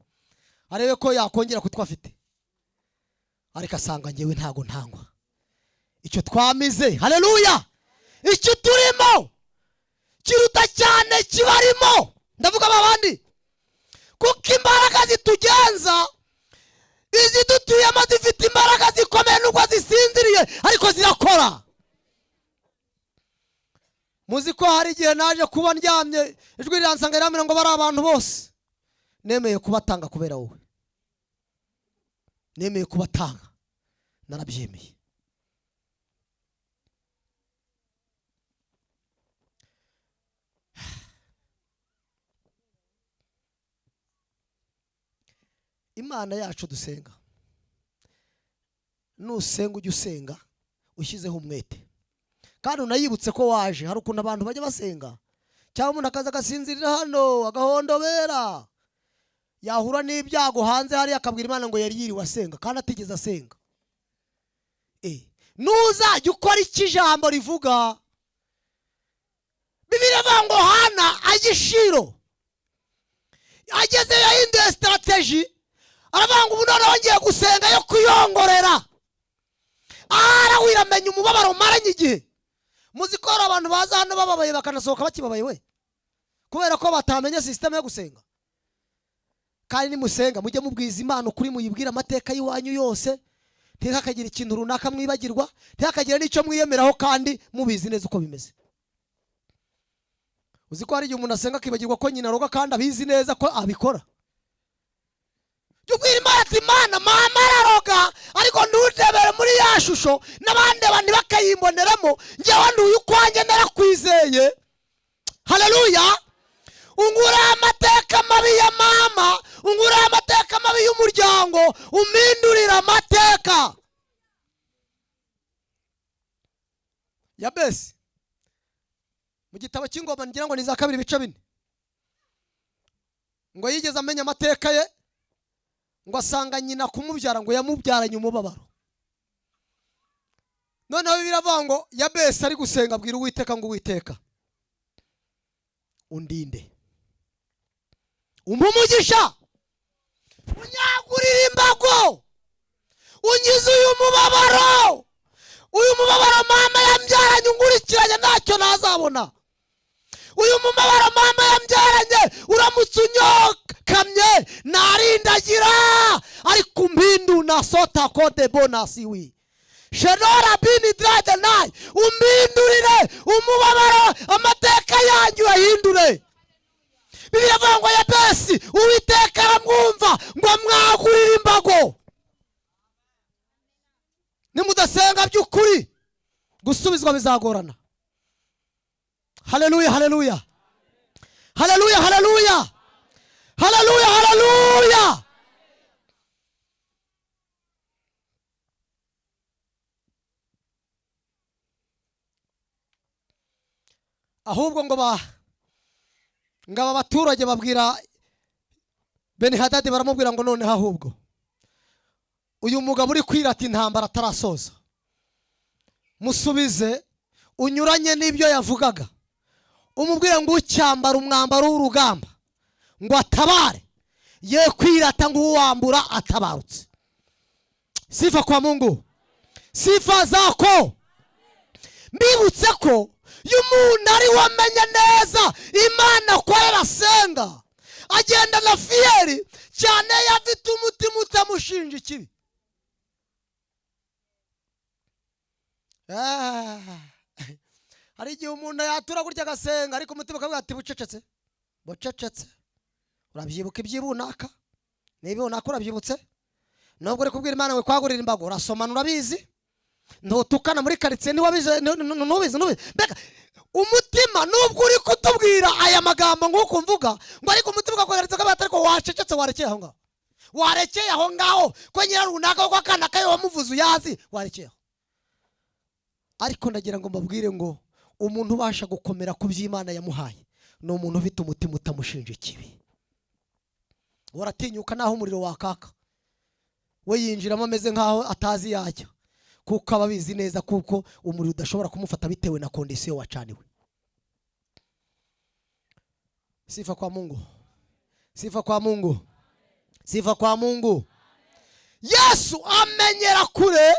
arebe ko yakongera kutwa afite, ariko asanga ngewe ntago ntangwa. Icyo twamize, haleluya, icyo turimo kiruta cyane kibarimo. Ndavuga abandi, kuko imbaraga zitugenza izidutuyemo zifite imbaraga zikomeye, nubwo zisinziriye ariko zirakora. Muzi ko hari igihe naje kuba ndyamye, ijwi riransanga riramira ngo bari abantu bose nemeye kubatanga kubera wowe, nemeye kubatanga, narabyemeye. Imana yacu dusenga, nusenga ujye usenga ushyizeho umwete, kandi unayibutse ko waje. Hari ukuntu abantu bajya basenga, cyangwa umuntu akaza agasinzirira hano agahondobera, yahura n'ibyago hanze hariya akabwira Imana ngo yari yiriwe asenga kandi atigeze asenga. Nuzajya ukora iki ijambo rivuga, Bibiliya ivuga ngo Hana agishiro ageze yahinduye strategy, aravuga ngo ubu noneho ngiye gusenga yo kuyongorera. Arawira amenya umubabaro maranye igihe. Muzi ko hari abantu baza hano bababaye bakanasohoka bakibabaye we, kubera ko batamenye system yo gusenga. Kandi nimusenga mujye mubwiza Imana ukuri, muyibwira amateka y'iwanyu yose, ntihakagira ikintu runaka mwibagirwa, ntihakagira n'icyo mwiyemeraho, kandi mubizi neza uko bimeze. Uzi ko hari igihe umuntu asenga akibagirwa ko nyina aroga kandi abizi neza ko abikora. Jya ubwira Imana ati Imana mama araroga, ariko ntundebere muri ya shusho n'abandi bantu bakayimboneramo, njyewe nduye ukwanjye narakwizeye. Haleluya. Ungura amateka mabi ya mama, ungura amateka mabi y'umuryango, umpindurira amateka. Yabesi mu gitabo cy'ingoma ngira ngo ni za 2 ibice 4, ngo yigeze amenya amateka ye, ngo asanga nyina kumubyara ngo yamubyaranye umubabaro. Noneho biravuga ngo Yabesi ari gusenga abwira Uwiteka ngo Uwiteka undinde, umpe umugisha, unyagurire imbago, unyize uyu mubabaro, uyu mubabaro mama yambyaranye unkurikiranye ntacyo nazabona, uyu mubabaro mama yambyaranye uramutse unyokamye narindagira, ariko umpindu nasota kode bonasiwi shenora bini drade nayi, umpindurire umubabaro, amateka yanjye uyahindure. Bibiliya ivuga ngo Yabesi Uwiteka aramwumva ngo amwagurire imbago. Nimudasenga by'ukuri gusubizwa bizagorana. Haleluya, haleluya, haleluya, haleluya, haleluya, haleluya. Ahubwo ngo ngaba abaturage babwira Benihadadi, baramubwira ngo noneho ahubwo uyu mugabo uri kwirata intambara atarasoza, musubize unyuranye n'ibyo yavugaga, umubwire ngo ucyambara umwambaro w'urugamba ngo atabare, ye kwirata ngo uwambura atabarutse. Sifa kwa Mungu, sifa zako. Mbibutse ko iyo umuntu ari wamenye neza Imana akorera asenga, agenda na fiyeri cyane, yafite umutima utamushinja ikibi. Hari igihe umuntu yatura gutya agasenga, ariko umutima ukavuga ati bucecetse, bucecetse. Urabyibuka iby'ibunaka, n'ibunaka urabyibutse, nubwo uri kubwira Imana ngo kwagurira imbago, urasomana urabizi, Ntutukana muri karitsiye, ntiwabize, ntubizi, ntubizi. Mbega umutima, nubwo uri kutubwira aya magambo nk'uko mvuga ngo, ariko umutima ukakugaragaza ko ariko wacecetse, warekeye aho ngaho, warekeye aho ngaho, ko nyira runaka, ko akana kayo wamuvuze uyazi, warekeye aho. Ariko ndagira ngo mbabwire ngo umuntu ubasha gukomera ku by'Imana yamuhaye ni umuntu ufite umutima utamushinja ikibi. Waratinyuka naho umuriro wakaka, we yinjiramo ameze nkaho atazi yajya, kuko aba abizi neza kuko umuriro udashobora kumufata bitewe na condition wacaniwe. Sifa kwa Mungu, sifa kwa Mungu, sifa kwa Mungu. Yesu amenyera kure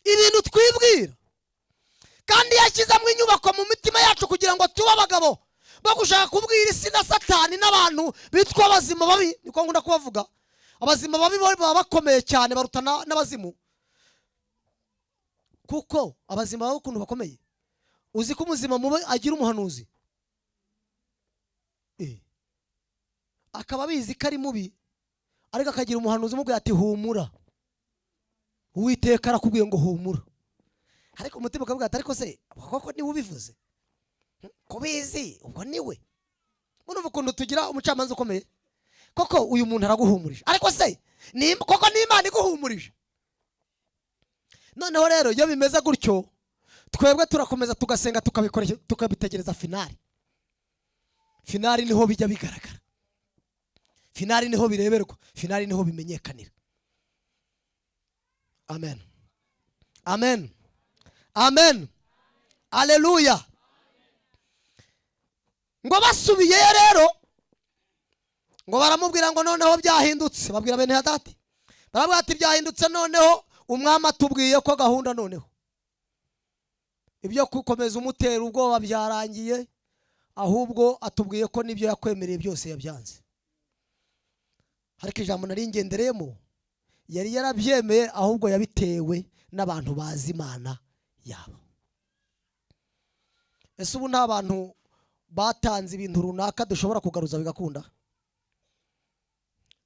ibintu twibwira, kandi yashyizemo inyubako mu mitima yacu kugira ngo tube abagabo bo gushaka kubwira isi na Satani n'abantu bitwa abazima babi. Niko nkunda kubavuga, abazima babi baba bakomeye cyane, baruta n'abazimu, kuko abazima babi ukuntu bakomeye. Uzi ko umuzima mubi agira umuhanuzi, akaba abizi ko ari mubi, ariko akagira umuhanuzi umubwira ati humura, Uwiteka arakubwiye ngo humura. Ariko umutima ukavuga ati ariko se koko niwe ubivuze, kubizi ubwo niwe. Murumva ukuntu tugira umucamanza ukomeye? Koko uyu muntu araguhumurije, ariko se koko ni Imana iguhumurije? Noneho rero iyo bimeze gutyo, twebwe turakomeza tugasenga, tukabikora, tukabitegereza finale. Finale niho bijya bigaragara, finale niho bireberwa, finale niho bimenyekanira. Amen, amen, amen, aleluya. Ngo basubiyeyo rero, ngo baramubwira ngo noneho byahindutse. Babwira bene Hadadi, barabwira ati byahindutse, noneho umwami atubwiye ko gahunda noneho ibyo gukomeza umutera ubwoba byarangiye, ahubwo atubwiye ko n'ibyo yakwemereye byose yabyanze. Ariko ijambo nari ngendereyemo, yari yarabyemeye, ahubwo yabitewe n'abantu bazi Imana yabo. Ese ubu nta bantu batanze ibintu runaka dushobora kugaruza bigakunda?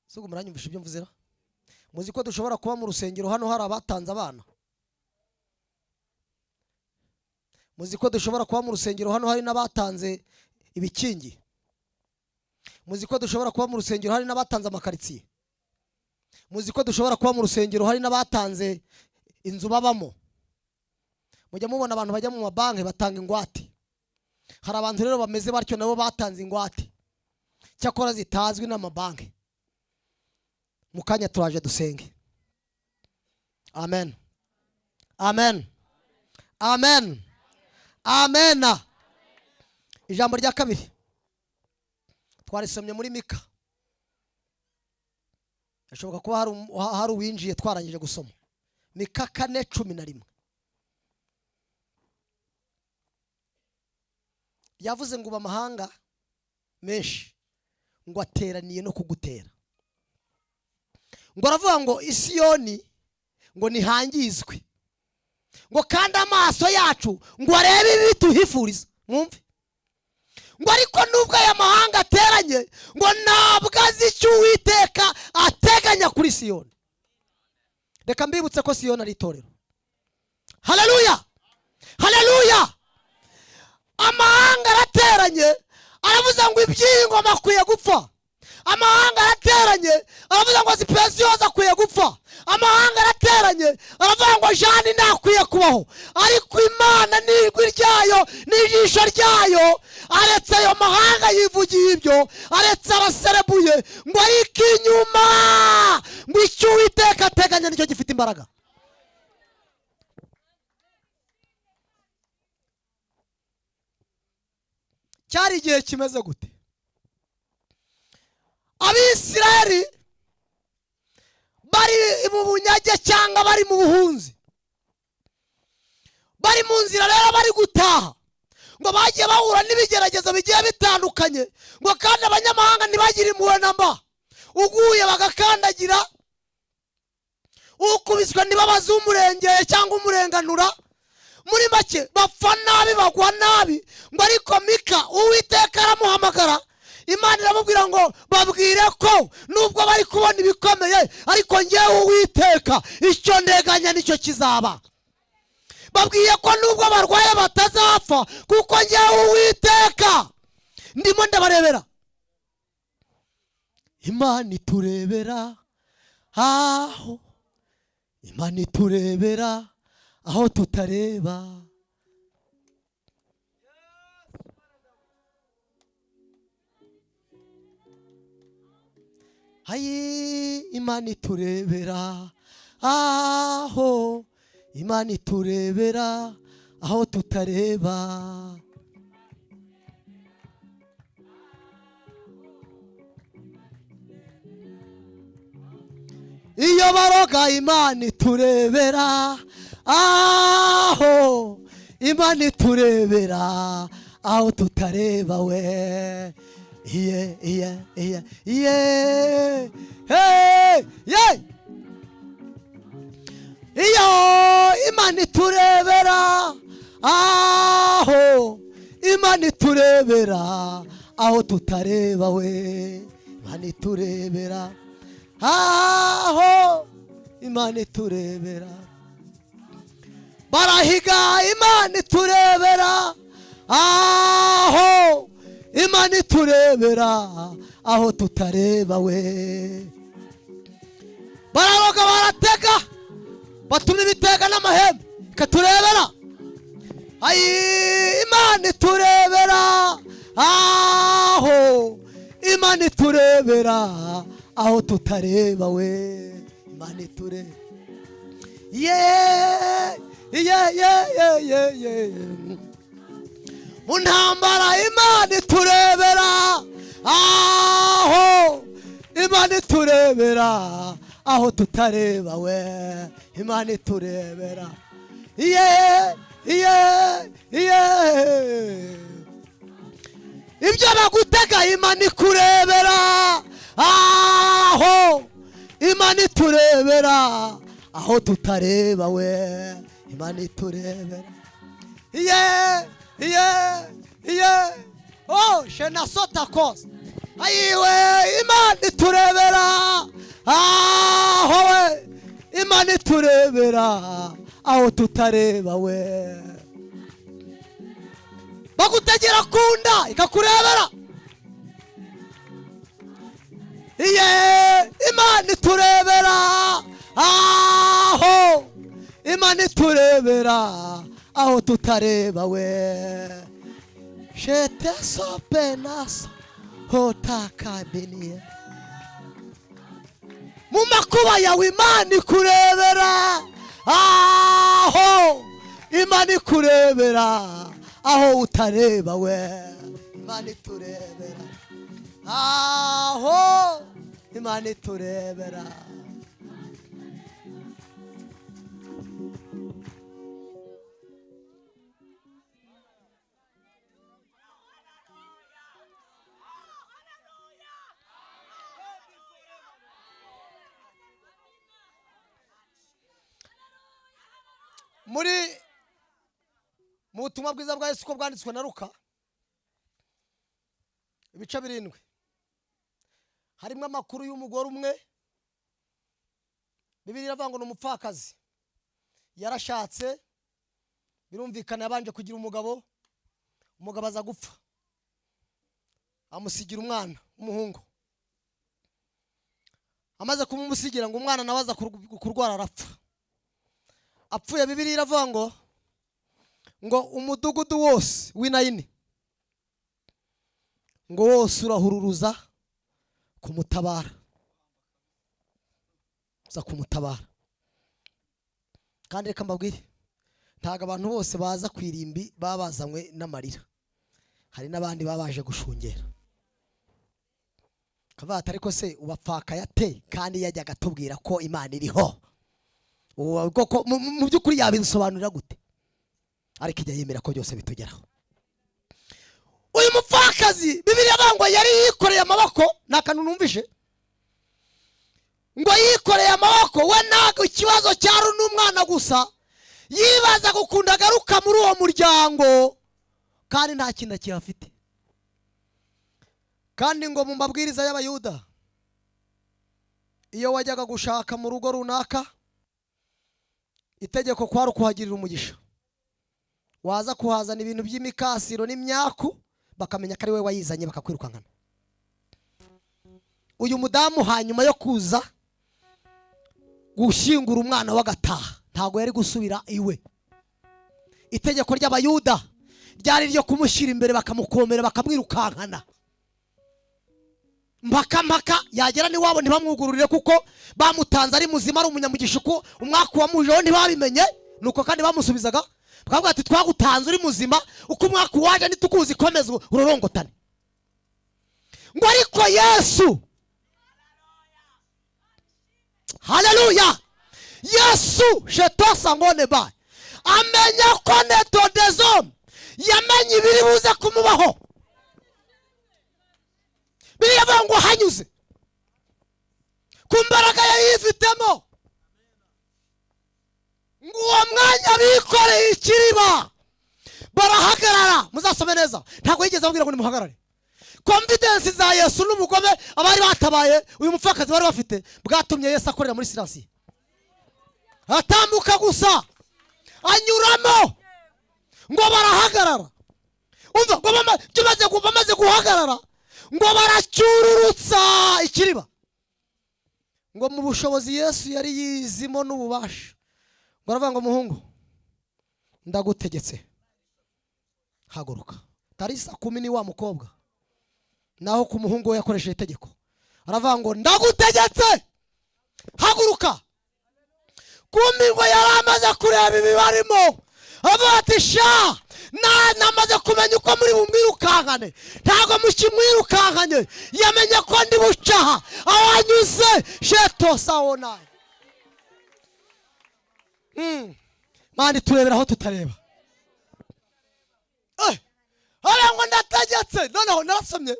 Se ubwo muranyumvisha ibyo mvuze? Muzi ko dushobora kuba mu rusengero hano hari abatanze abana? Muzi ko dushobora kuba mu rusengero hano hari n'abatanze ibikingi? Muzi ko dushobora kuba mu rusengero hari n'abatanze amakaritsiye? Muzi ko dushobora kuba mu rusengero hari n'abatanze inzu babamo? Mujya mubona abantu bajya mu mabanki batanga ingwate. Hari abantu rero bameze batyo, nabo batanze ingwate, cyakora zitazwi n'amabanki. Mu kanya turaje dusenge. Amen, amen, amen, amen. Ijambo rya kabiri twarisomye muri Mika. Gashoboka kuba hari uwinjiye twarangije gusoma Mika 4:11. Yavuze ngo amahanga menshi ngo ateraniye no kugutera, ngo aravuga ngo Isiyoni ngo nihangizwe, ngo kandi amaso yacu ngo arebe ibi tuhifuriza. Mwumve ngo ariko nubwo aya mahanga ateranye, ngo ntabwo azi icyo Uwiteka ateganya kuri Siyoni. Reka mbibutse ko Siyoni ari itorero. Haleluya, haleluya. Amahanga arateranye, aravuze ngo iby'ingoma akwiye gupfa. Amahanga arateranye, aravuze ngo Sipesiyoza akwiye gupfa. Amahanga arateranye, aravuga ngo Jani ntakwiye kubaho. Ariko Imana n'ijwi ryayo n'ijisho ryayo, aretse ayo mahanga yivugiye ibyo, aretse abaserebuye, ngo ariko inyuma ngo icyo Uwiteka ateganya nicyo gifite imbaraga. Cyari igihe kimeze gute? Abisirayeli bari mu bunyage cyangwa bari mu buhunzi, bari mu nzira rero bari gutaha, ngo bagiye bahura n'ibigeragezo bigiye bitandukanye, ngo kandi abanyamahanga ntibagire impuhwe na mba. Uguye bagakandagira, ukubiswe ntibabaze umurengeye cyangwa umurenganura. Muri make bapfa nabi, bagwa nabi. Ngo ariko Mika Uwiteka aramuhamagara. Imana iramubwira ngo babwire ko nubwo bari kubona ibikomeye, ariko ngewe Uwiteka icyo nteganya nicyo kizaba. Babwiye ko nubwo barwaye batazapfa, kuko ngewe Uwiteka ndimo ndabarebera. Imana iturebera aho, Imana iturebera aho tutareba. Ayi, Imana iturebera aho, Imana iturebera aho tutareba. Iyo baroga Imana iturebera aho, Imana iturebera aho tutareba we. Iye iye iye iye hey ye. Iyo Imana iturebera aho, Imana iturebera aho tutareba we. Imana iturebera aho, Imana iturebera. Barahiga Imana iturebera aho, Imana iturebera aho tutareba we. Bararoga baratega, batuma ibitega n'amahembe ikaturebera. Ayi, Imana iturebera aho, Imana iturebera aho tutareba we. Imana iturebera. Ye ye ye ye ye ye. Mu ntambara Imana iturebera aho, Imana iturebera aho tutareba we. Imana iturebera. Ye ye ye. Ibyo bagutega Imana ikurebera aho, Imana iturebera aho tutareba we. Imana iturebera. Ye ye ye. Oh, shenasota kose. Ayiwe, Imana iturebera aho we. Imana iturebera aho tutareba we. Bagutegera kunda ikakurebera. Iye, Imana iturebera aho, Imana iturebera aho tutareba we. Shete sopenaso hotakabiniye. Mu makuba yawe Imana ikurebera aho, Imana ikurebera aho utareba we. Imana iturebera aho, Imana iturebera. Muri mu butumwa bwiza bwa Yesu ko bwanditswe na Luka ibice 7, harimo amakuru y'umugore umwe. Bibiliya iravuga ngo ni umupfakazi, yarashatse, birumvikana yabanje kugira umugabo, umugabo aza gupfa amusigira umwana w'umuhungu. Amaze kumumusigira ngo umwana nawe aza kurwara arapfa. Apfuye, Bibiliya iravuga ngo umudugudu wose w'Inayini ngo wose urahururuza kumutabara, uza kumutabara. Kandi reka mbabwire, ntago abantu bose baza kwirimbi babazanywe n'amarira, hari n'abandi babaje gushungera. Kavata, ariko se ubapfaka yate kandi yajyaga atubwira ko Imana iriho? Mu by'ukuri yabisobanurira gute? Ariko ijya yemera ko byose bitugeraho. Uyu mupfakazi Bibiliya bangwa yari yikoreye amaboko, nakantu numvise ngo yikoreye amaboko we, ntago ikibazo cyari n'umwana gusa, yibaza gukunda agaruka muri uwo muryango kandi nta kintu akihafite. Kandi ngo mu mabwiriza y'Abayuda, iyo wajyaga gushaka mu rugo runaka, itegeko kwari ukuhagirira umugisha. Waza kuhazana ibintu by'imikasiro n'imyaku, bakamenya ko ari we wayizanye, bakakwirukankana. Uyu mudamu hanyuma yo kuza gushyingura umwana w'agataha, ntabwo yari gusubira iwe. Itegeko ry'Abayuda ryari ryo kumushyira imbere, bakamukomera, bakamwirukankana mpaka mpaka yagera n'iwabo ntibamwugururire, kuko bamutanze ari muzima, ari umunyamugisha. Uko umwaka wamujeho ntibabimenye, nuko kandi bamusubizaga bakavuga ati: "Twagutanze uri muzima, uko umwaka waje ntitukuzi, komeza urorongotane." Ngo ariko Yesu, haleluya, Yesu shetosa ngone ba amenya ko neto dezome yamenye ibiri buze kumubaho. Biriya avuga ngo hanyuze ku mbaraga yari yifitemo, ngo uwo mwanya bikoreye ikiriba barahagarara. Muzasome neza, ntabwo yigeze ababwira ngo nimuhagarare. Confidence za Yesu n'ubugome abari batabaye uyu mupfakazi bari bafite bwatumye Yesu akorera muri silence, atambuka gusa anyuramo, ngo barahagarara. Umva, ngo bamaze guhagarara, ngo baracyururutsa ikiriba. Ngo mu bushobozi Yesu yari yizimo n'ububasha, ngo aravuga ngo: "Muhungu, ndagutegetse, haguruka." Tarisa kumi ni wa mukobwa, naho ku muhungu we yakoresheje itegeko, aravuga ngo: "Ndagutegetse, haguruka." Kumi ngo yari amaze kureba ibibarimo, aravuga ati: "Sha, namaze kumenya uko muri bumwirukankane, ntabwo mukimwirukankanye." Yamenye ko ndi bucaha aho anyuze sheto sawonayi. Mani turebera aho tutareba. Hariya ngo: "Ndategetse." Noneho narasomye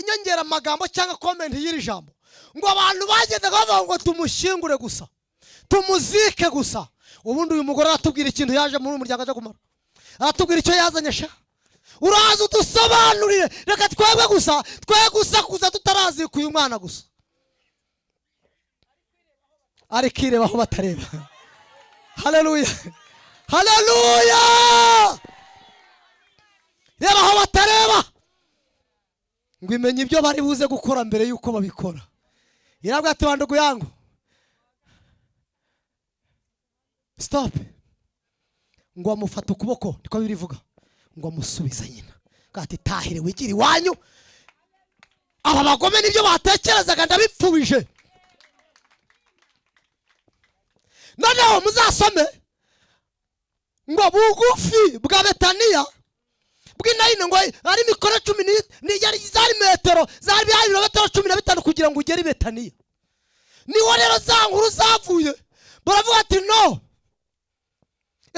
inyongeramagambo cyangwa comment y'iri jambo, ngo abantu bagendaga bavuga ngo tumushyingure gusa, tumuzike gusa. Ubundi uyu mugore aratubwira ikintu yaje muri uyu muryango aje kumara, aratubwira icyo yazanye. Sha, uraza udusobanurire, reka twebwe gusa twe gusakuza tutarazika uyu mwana gusa. Ariko ireba aho batareba. Haleluya, haleluya! Reba aho batareba, ngo imenye ibyo bari buze gukora mbere y'uko babikora. Irabwira ati: "Bandugu yangu, stop." Ngo amufata ukuboko, niko birivuga, ngo amusubiza nyina, ati: "Tahire, wigire iwanyu. Aba bagome nibyo batekerezaga ndabipfubije." Noneho muzasome ngo bugufi bwa Betaniya bw'inayini, ngo ari mikono 10 zari metero, zari byari ibirometero 15 kugira ngo ugere i Betaniya. Niho rero za nkuru zavuye, baravuga ati: "No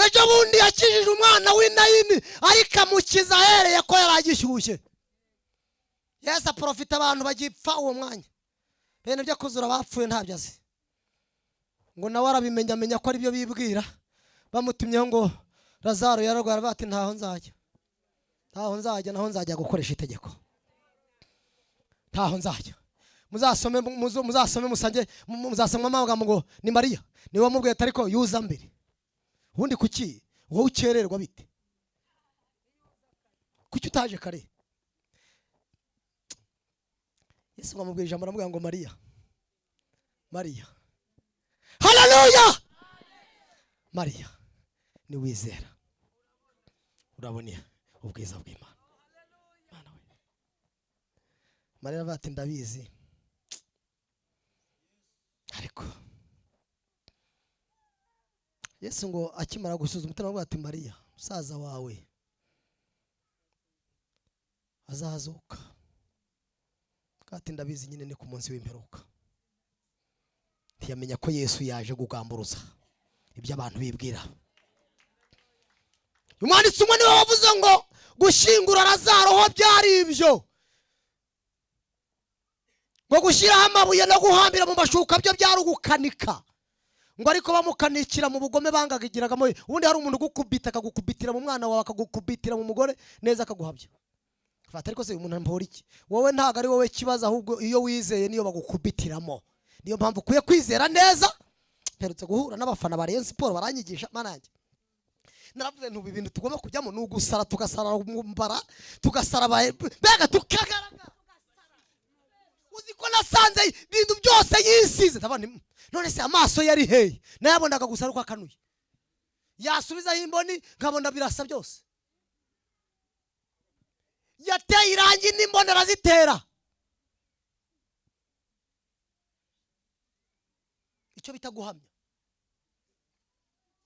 ejo bundi yakijije umwana w'inayini, ariko amukiza ahereye ko yari agishyushye." Yesu aprofita abantu bagipfa uwo mwanya, bene byo kuzura bapfuye ntabyo azi. Ngo nawe arabimenya, amenya ko aribyo bibwira. Bamutumyeho ngo Lazaro yararwara, aravuga ati: "Ntaho nzajya, ntaho nzajya, naho nzajya gukoresha itegeko, ntaho nzajya." Muzasome, muzasome musange, muzasoma amagambo ngo ni Mariya niwe wamubwiye ati: "Ariko yuza mbere, ubundi kuki wowe ukererwa bite? Kuki utaje kare?" Yesu ngo amubwira ijambo, aramubwira ngo: "Mariya, Mariya." Haleluya! "Mariya, niwizera urabona ubwiza bw'Imana." Mana we! Mariya aravuga ati: "Ndabizi." Ariko Yesu ngo akimara gusuzuma umutima, aravuga ati: "Mariya, musaza wawe azazuka." Ati: "Ndabizi nyine, ni ku munsi w'imperuka." Ntiyamenya ko Yesu yaje kugamburuza ibyo abantu bibwira. Umwanditsi umwe niwe wavuze ngo gushyingura Lazaro ho byari ibyo, ngo gushyiraho amabuye no guhambira mu mashuka byo byari ugukanika. Ngo ariko bamukanikira mu bugome bangagigiragamo. Ubundi hari umuntu ugukubita, akagukubitira mu mwana wawe, akagukubitira mu mugore neza, akaguhabya. Fata ariko se umuntu mpora iki? Wowe ntago ari wowe kibazo, ahubwo iyo wizeye niyo bagukubitiramo. Niyo mpamvu ukwiye kwizera neza. Mperutse guhura n'abafana ba Rayon Sport baranyigisha manange. Naravuze nti ubu ibintu tugomba kujyamo ni ugusara, tugasara mbara, tugasara mbega tukagaragara. Uzi ko nasanze ibintu byose yisize, ndabona none se amaso yari hehe? Nayabonaga gusa ariko akanuye, yasubizaho imboni nkabona birasa byose. Yateye irangi n'imboni arazitera. Icyo bita guhamya.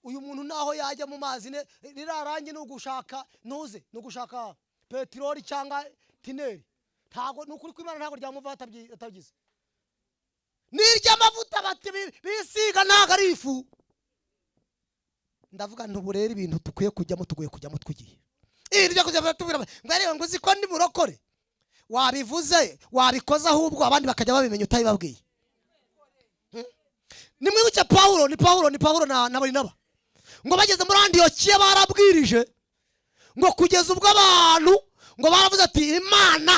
Uyu muntu naho yajya mu mazi ne ririya rangi ni ugushaka ntuze, ni ugushaka peteroli cyangwa tineri, ntago ni ukuri kw'Imana, ntago ryamuva atabyize. N'iry'amavuta bati bisiga ntago ari ifu. Ndavuga nti ubu rero ibintu dukwiye kujyamo, tuguye kujyamo tugiye. Ibintu byo kujya batubwira ngo areba ngo uzi ko ndi murokore, wabivuze wabikoze, ahubwo abandi bakajya babimenya utabibabwiye. Nimwibuke Pawulo, ni Pawulo, ni Pawulo na Barinaba, ngo bageze muri Antiyokiya barabwirije, ngo kugeza ubwo abantu ngo baravuze ati Imana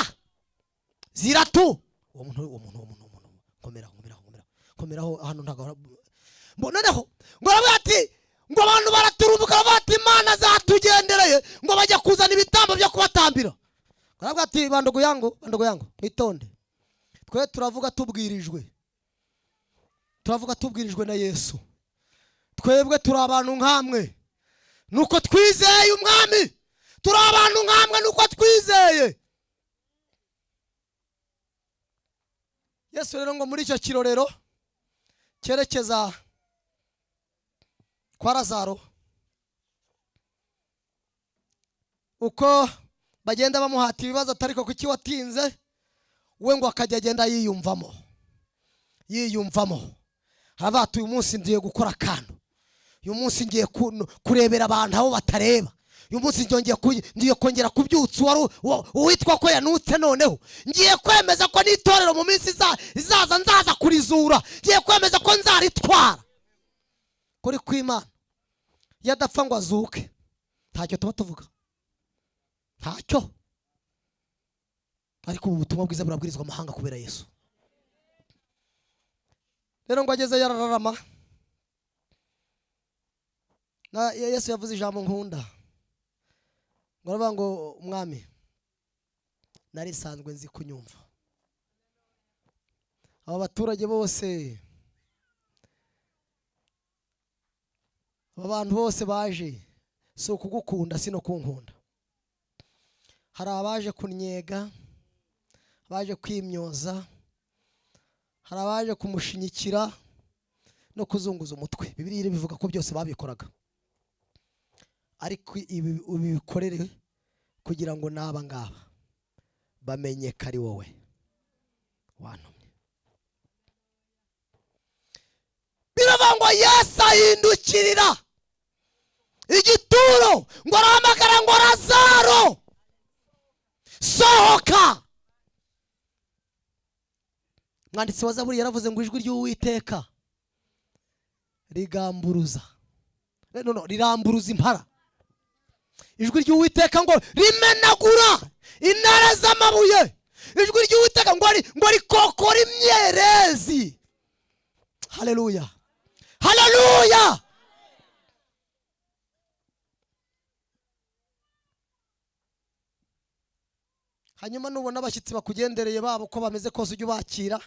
ziratu. Uwo muntu, uwo muntu, uwo muntu, uwo muntu, komeraho, komeraho, komeraho, komeraho hano ntago noneho ngo baravuga ati ngo abantu baraturumbuka baravuga ati Imana zatugendereye, ngo bajya kuzana ibitambo byo kubatambira. Baravuga ati bandugu yangu, bandugu yangu, mwitonde, twe turavuga tubwirijwe, turavuga tubwirijwe na Yesu. Twebwe turi abantu nkamwe nuko twizeye umwami, turi abantu nkamwe nuko twizeye Yesu. Rero ngo muri icyo kirorero cyerekeza kwa Lazaro, uko bagenda bamuhata ibibazo atariko kuki watinze, we ngo akajya agenda yiyumvamo, yiyumvamo. Haravuga ati uyu munsi ngiye gukora akantu, uyu munsi ngiye kurebera abantu aho batareba, uyu munsi ngiye kongera kubyutsa uwitwa ko yanutse, noneho ngiye kwemeza ko n'itorero mu minsi izaza nzaza kurizura, ngiye kwemeza ko nzaritwara. Kuri kw'Imana iyo adapfa ngo azuke ntacyo tuba tuvuga, ntacyo. Ariko ubu butumwa bwiza burabwirizwa amahanga kubera Yesu. Rero ngo ageze yarararama, na Yesu yavuze ijambo nkunda, ngo aravuga ngo umwami narisanzwe nzi kunyumva, aba baturage bose, aba bantu bose baje si ukugukunda si no kunkunda, hari abaje kunyega, abaje kwimyoza, hari abaje kumushinyikira no kuzunguza umutwe. Bibiliya bivuga ko byose babikoraga, ariko ibi ubikorere kugira ngo n'aba ngaba bamenye ko ari wowe wantumye. Biravuga ngo Yesu ahindukirira igituro, ngo arahamagara ngo Lazaro sohoka. Mwanditsi wa Zaburi yaravuze ngo ijwi ry'Uwiteka rigamburuza, no, no, riramburuza impara. Ijwi ry'Uwiteka ngo rimenagura intare z'amabuye. Ijwi ry'Uwiteka ngo rikokora imyerezi. Haleluya, haleluya. Hanyuma nubona abashyitsi bakugendereye babo ko bameze kose ujye ubakira,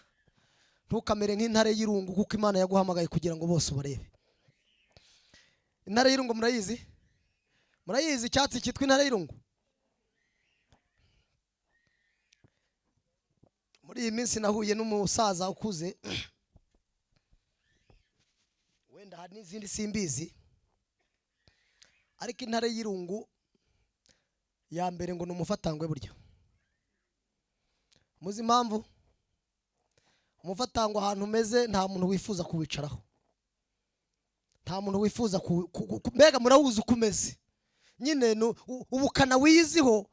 ntukamere nk'intare y'irungu, kuko Imana yaguhamagaye kugira ngo bose ubarebe. Intare y'irungu murayizi? Murayizi icyatsi cyitwa intare y'irungu? Muri iyi minsi nahuye n'umusaza ukuze, wenda hari n'izindi simbizi, ariko intare y'irungu ya mbere ngo ni umufatangwe burya. Muzi impamvu? Umufatangwe ahantu umeze nta muntu wifuza kuwicaraho, nta muntu wifuza mbega murawuzi uko umeze nyine, ubukana wiyiziho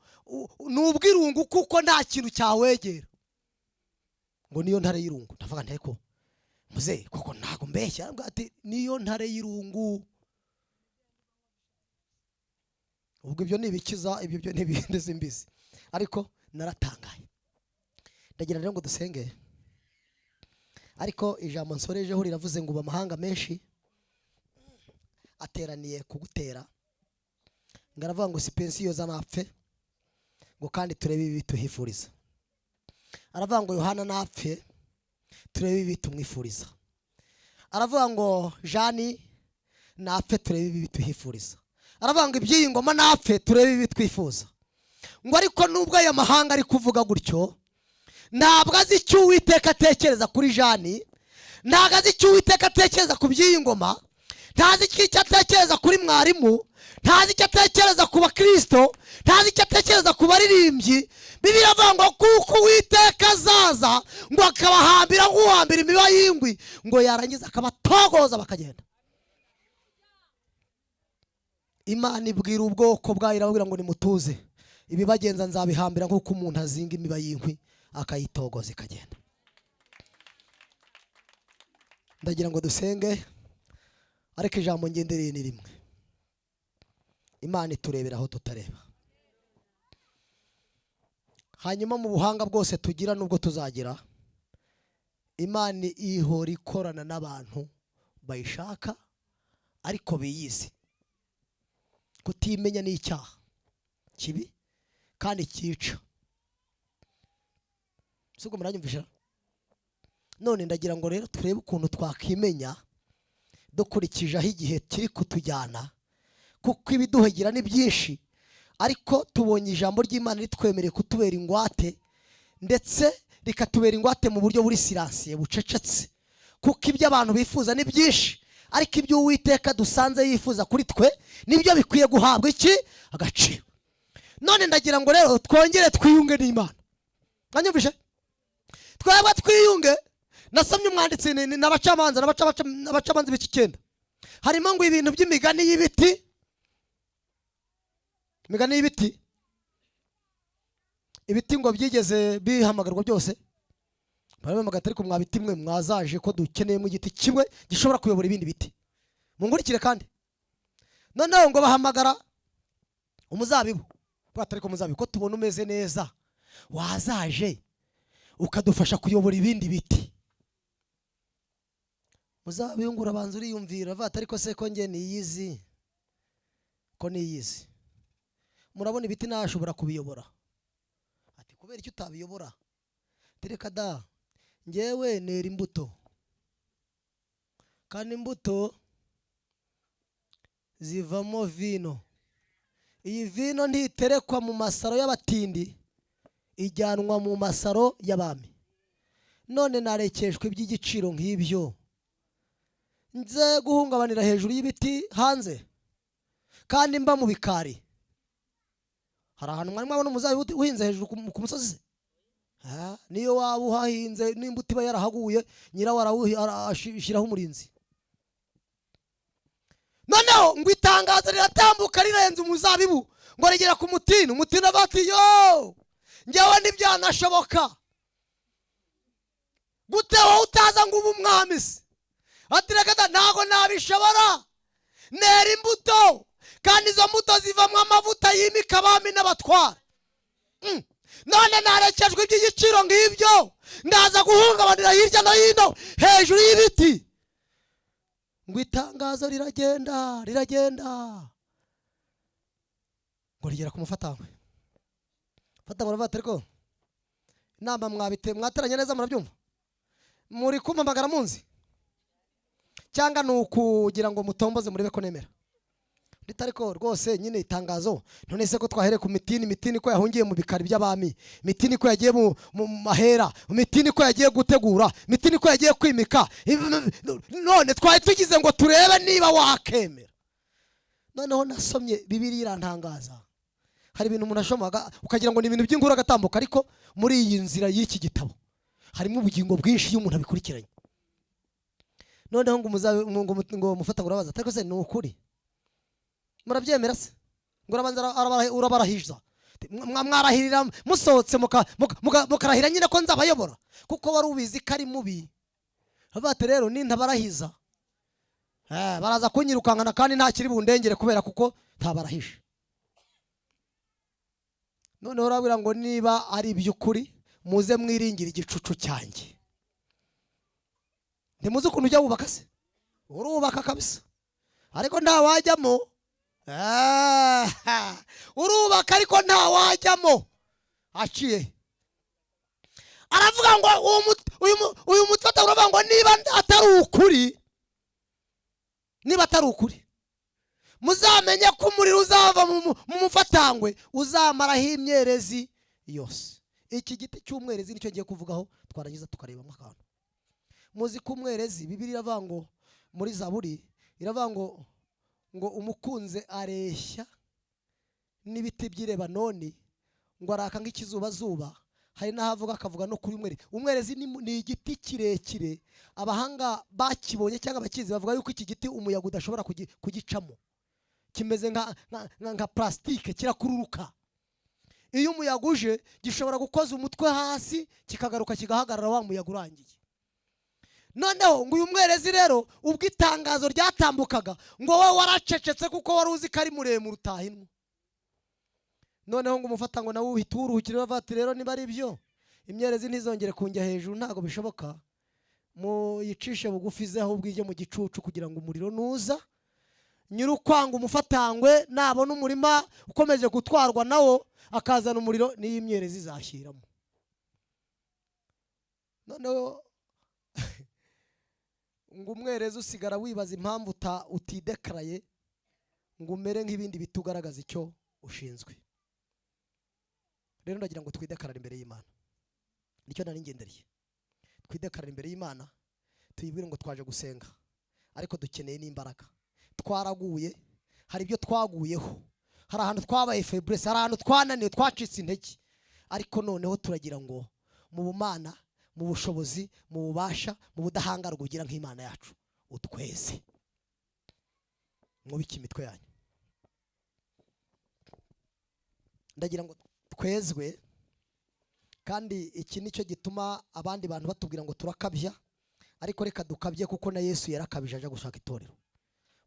ni ubw'irungu, kuko nta kintu cyawegera. Ngo niyo ntare y'irungu. Ndavuga nti ariko muze koko ntago mbeshya, aravuga ati niyo ntare y'irungu. Ubwo ibyo ni ibikiza, ibyo byo ni ibindi simbizi, ariko Naratangaye. Ndagira rero ngo dusenge, ariko ijambo nsorejeho riravuze ngo ubu amahanga menshi ateraniye kugutera, ngo aravuga ngo si pensiyo z'amapfe, ngo kandi turebe ibi tuhifuriza. Aravuga ngo Yohana napfe, turebe ibi tumwifuriza. Aravuga ngo Jani napfe, turebe ibi tuhifuriza. Aravuga ngo iby'iyi ngoma napfe, turebe ibi twifuza. Ngo ariko nubwo aya mahanga ari kuvuga gutyo, ntabwo azi icyo Uwiteka atekereza kuri Jani, ntabwo azi icyo Uwiteka atekereza ku by'iyi ngoma, ntazi icyo atekereza kuri mwarimu, ntazi icyo atekereza ku bakristo, ntazi icyo atekereza ku baririmbyi. Bibiliya iravuga ngo kuko Uwiteka azaza ngo akabahambira nk'uhambira imiba y'ingwi, ngo yarangiza akabatogoza bakagenda. Imana ibwira ubwoko bwayo, irababwira ngo nimutuze, ibibagenza nzabihambira nk'uko umuntu azinga imiba y'inkwi akayitogoza ikagenda. Ndagira ngo dusenge, ariko ijambo ngendereye ni rimwe: Imana iturebera aho tutareba. Hanyuma mu buhanga bwose tugira n'ubwo tuzagira, Imana ihora ikorana n'abantu bayishaka ariko biyizi. Kutimenya ni icyaha kibi kandi cyica. Sibwo muranyumvisha? None ndagira ngo rero turebe ukuntu twakimenya dukurikije aho igihe kiri kutujyana, kuko ibiduhagira ni byinshi, ariko tubonye ijambo ry'Imana ritwemereye kutubera ingwate, ndetse rikatubera ingwate mu buryo buri silencieux, bucecetse, kuko ibyo abantu bifuza ni byinshi, ariko ibyo Uwiteka dusanze yifuza kuri twe nibyo bikwiye guhabwa iki? Agaciro. None ndagira ngo rero twongere twiyunge n'Imana. Mwanyumvishe? Twebwe twiyunge. Nasomye umwanditsi n'abacamanza n'abacamanza ibice 9, harimo ngo ibintu by'imigani y'ibiti, imigani y'ibiti. Ibiti ngo byigeze bihamagarwa byose, barabihamagara, ariko mwa biti mwe, mwazaje ko dukeneyemo igiti kimwe gishobora kuyobora ibindi biti? Mungurikire. Kandi noneho ngo bahamagara umuzabibu, bati ariko umuzabibu, ko tubona umeze neza, wazaje ukadufasha kuyobora ibindi biti? Muzabibu ngo urabanza uriyumvira, avuga ati ariko se ko njye niyizi, ko niyizi, murabona ibiti ntashobora kubiyobora? Ati kubera icyo utabiyobora? Reka da, ngewe nera imbuto, kandi imbuto zivamo vino. Iyi vino ntiterekwa mu masaro y'abatindi, ijyanwa mu masaro y'abami. None narekeshwa iby'igiciro nk'ibyo, nze guhungabanira hejuru y'ibiti hanze, kandi mba mu bikari? Hari ahantu mwari mwabona umuzabibu uhinze hejuru ku musozi se? Niyo waba uhahinze n'imbuto iba yarahaguye, nyirawo ashyiraho umurinzi. Noneho ngo itangazo riratambuka rirenze umuzabibu, ngo rigera ku mutini. Umutini avuga ati yo, njyewe ntibyanashoboka. Gute wowe utaza ngo ube umwami se? Ati reka da, ntabwo nabishobora. Nera imbuto, kandi izo mbuto zivamo amavuta yimika abami n'abatwara. None narekejwe iby'igiciro ng'ibyo, ndaza guhungabanira hirya no hino hejuru y'ibiti? Ngo itangazo riragenda, riragenda, ngo rigera ku mufatangwe. Mufatangwe aravuga ati ariko inama mwabite mwateranye neza, murabyumva, muri kumpamagara munzi, cyangwa ni ukugira ngo mutomboze murebe ko nemera? Ndetse ariko rwose nyine itangazo, none se ko twahereye ku mitini, mitini ko yahungiye mu bikari by'abami, mitini ko yagiye mu mahera, mitini ko yagiye gutegura, mitini ko yagiye kwimika, none twari tugize ngo turebe niba wakemera. Noneho nasomye Bibiliya irantangaza. Hari ibintu umuntu ashomaga ukagira ngo ni ibintu by'inkuru agatambuka, ariko muri iyi nzira y'iki gitabo harimo ubugingo bwinshi iyo umuntu abikurikiranye. Noneho ngo umuzabe ngo mufata ngo urabaza, ariko se ni ukuri murabyemera se? Ngo urabanza urabarahiza, mwarahirira musohotse mukarahira nyine ko nzabayobora, kuko wari ubizi ko ari mubi. Bavuga ati rero nintabarahiza, baraza kunyirukankana kandi nta kiri bundengere kubera kuko ntabarahije. Noneho urabwira ngo niba ari iby'ukuri, muze mwiringire igicucu cyanjye. Ntimuzi ukuntu ujya wubaka se? Urubaka kabisa, ariko nta wajyamo. Urubaka ariko nta wajyamo aciye. Aravuga ngo uyu mutwe uravuga ngo niba atari ukuri, niba atari ukuri, muzamenye ko umuriro uzava mu mufatangwe uzamaraho imyerezi yose. Iki giti cy'umwerezi nicyo ngiye kuvugaho, twarangiza tukarebamo akantu. Muzi ko umwerezi, Bibiliya iravuga ngo muri Zaburi iravuga ngo umukunze areshya n'ibiti by'i Lebanoni, ngo araka nk'ikizubazuba. Hari n'ahavuga akavuga no kuri umwerezi. Umwerezi ni igiti kirekire, abahanga bakibonye cyangwa abakizi bavuga yuko iki giti umuyaga udashobora kugicamo, kimeze nka plastique, kirakururuka. Iyo umuyaga uje gishobora gukoza umutwe hasi kikagaruka kigahagarara wa muyaga urangiye. Noneho ngo uyu mwerezi rero, ubwo itangazo ryatambukaga, ngo wowe waracecetse kuko wari uzi ko ari muremure utahinwa. Noneho ngo umufata ngo nawe uhita uwuruhukire, bavuga ati rero niba ari byo, imyerezi ntizongere kunjya hejuru, ntabwo bishoboka, muyicishe bugufi ize ahubwo ijye mu gicucu, kugira ngo umuriro nuza nyir'ukwanga umufatangwe nabona umurima ukomeje gutwarwa nawo akazana umuriro, n'iyi myerezi izashyiramo. Noneho ngo umwerezi usigara wibaza impamvu utidekaraye ngo umere nk'ibindi biti ugaragaza icyo ushinzwe. Rero ndagira ngo twidekarare imbere y'Imana, nicyo nari ngendereye. Twidekarare imbere y'Imana, tuyibwire ngo twaje gusenga ariko dukeneye n'imbaraga. Twaraguye, hari ibyo twaguyeho, hari ahantu twabaye faiblesse, hari ahantu twananiwe, twacitse intege, ariko noneho turagira ngo mu bumana, mu bushobozi, mu bubasha, mu budahangarwa ugira nk'Imana yacu, utweze. Mwubike imitwe yanyu. Ndagira ngo twezwe, kandi iki nicyo gituma abandi bantu batubwira ngo turakabya, ariko reka dukabye kuko na Yesu yarakabije aje gushaka itorero.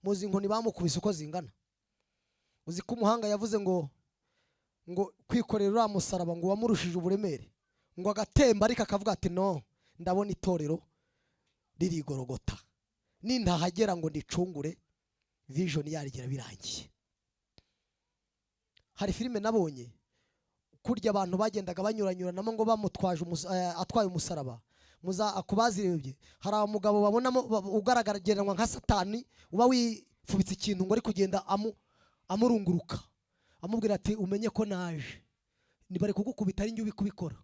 Muzi inkoni bamukubise uko zingana? Uzi ko umuhanga yavuze ngo kwikorera uriya musaraba ngo wamurushije uburemere, ngo agatemba, ariko akavuga ati no, ndabona itorero ririgorogota, nintahagera ngo ndicungure vision yarigera birangiye. Hari filime nabonye kurya abantu bagendaga banyuranyuranamo ngo bamutwaje atwaye umusaraba. Muza akubazirebye, hari umugabo babonamo ugaragara geranwa nka Satani, uba wifubitse ikintu ngo ari kugenda amurunguruka, amubwira ati umenye ko naje, nibari kugukubita ari njye ubikubikora,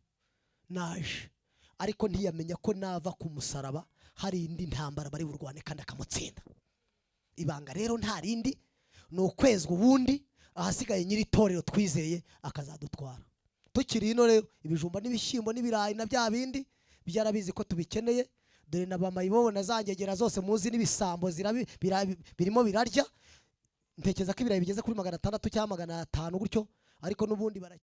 naje. Ariko ntiyamenya ko nava ku musaraba hari indi ntambara bari burwane kandi akamutsinda. Ibanga rero nta rindi, ni ukwezwa ubundi, ahasigaye nyiri itorero twizeye akazadutwara. Tukiri ino rero, ibijumba n'ibishyimbo n'ibirayi na bya bindi byarabizi ko tubikeneye. Dore na bamayibobo na zangegera zose muzi n'ibisambo birimo birarya. Ntekereza ko ibirayi bigeze kuri 600 cyangwa 500 gutyo, ariko n'ubundi bara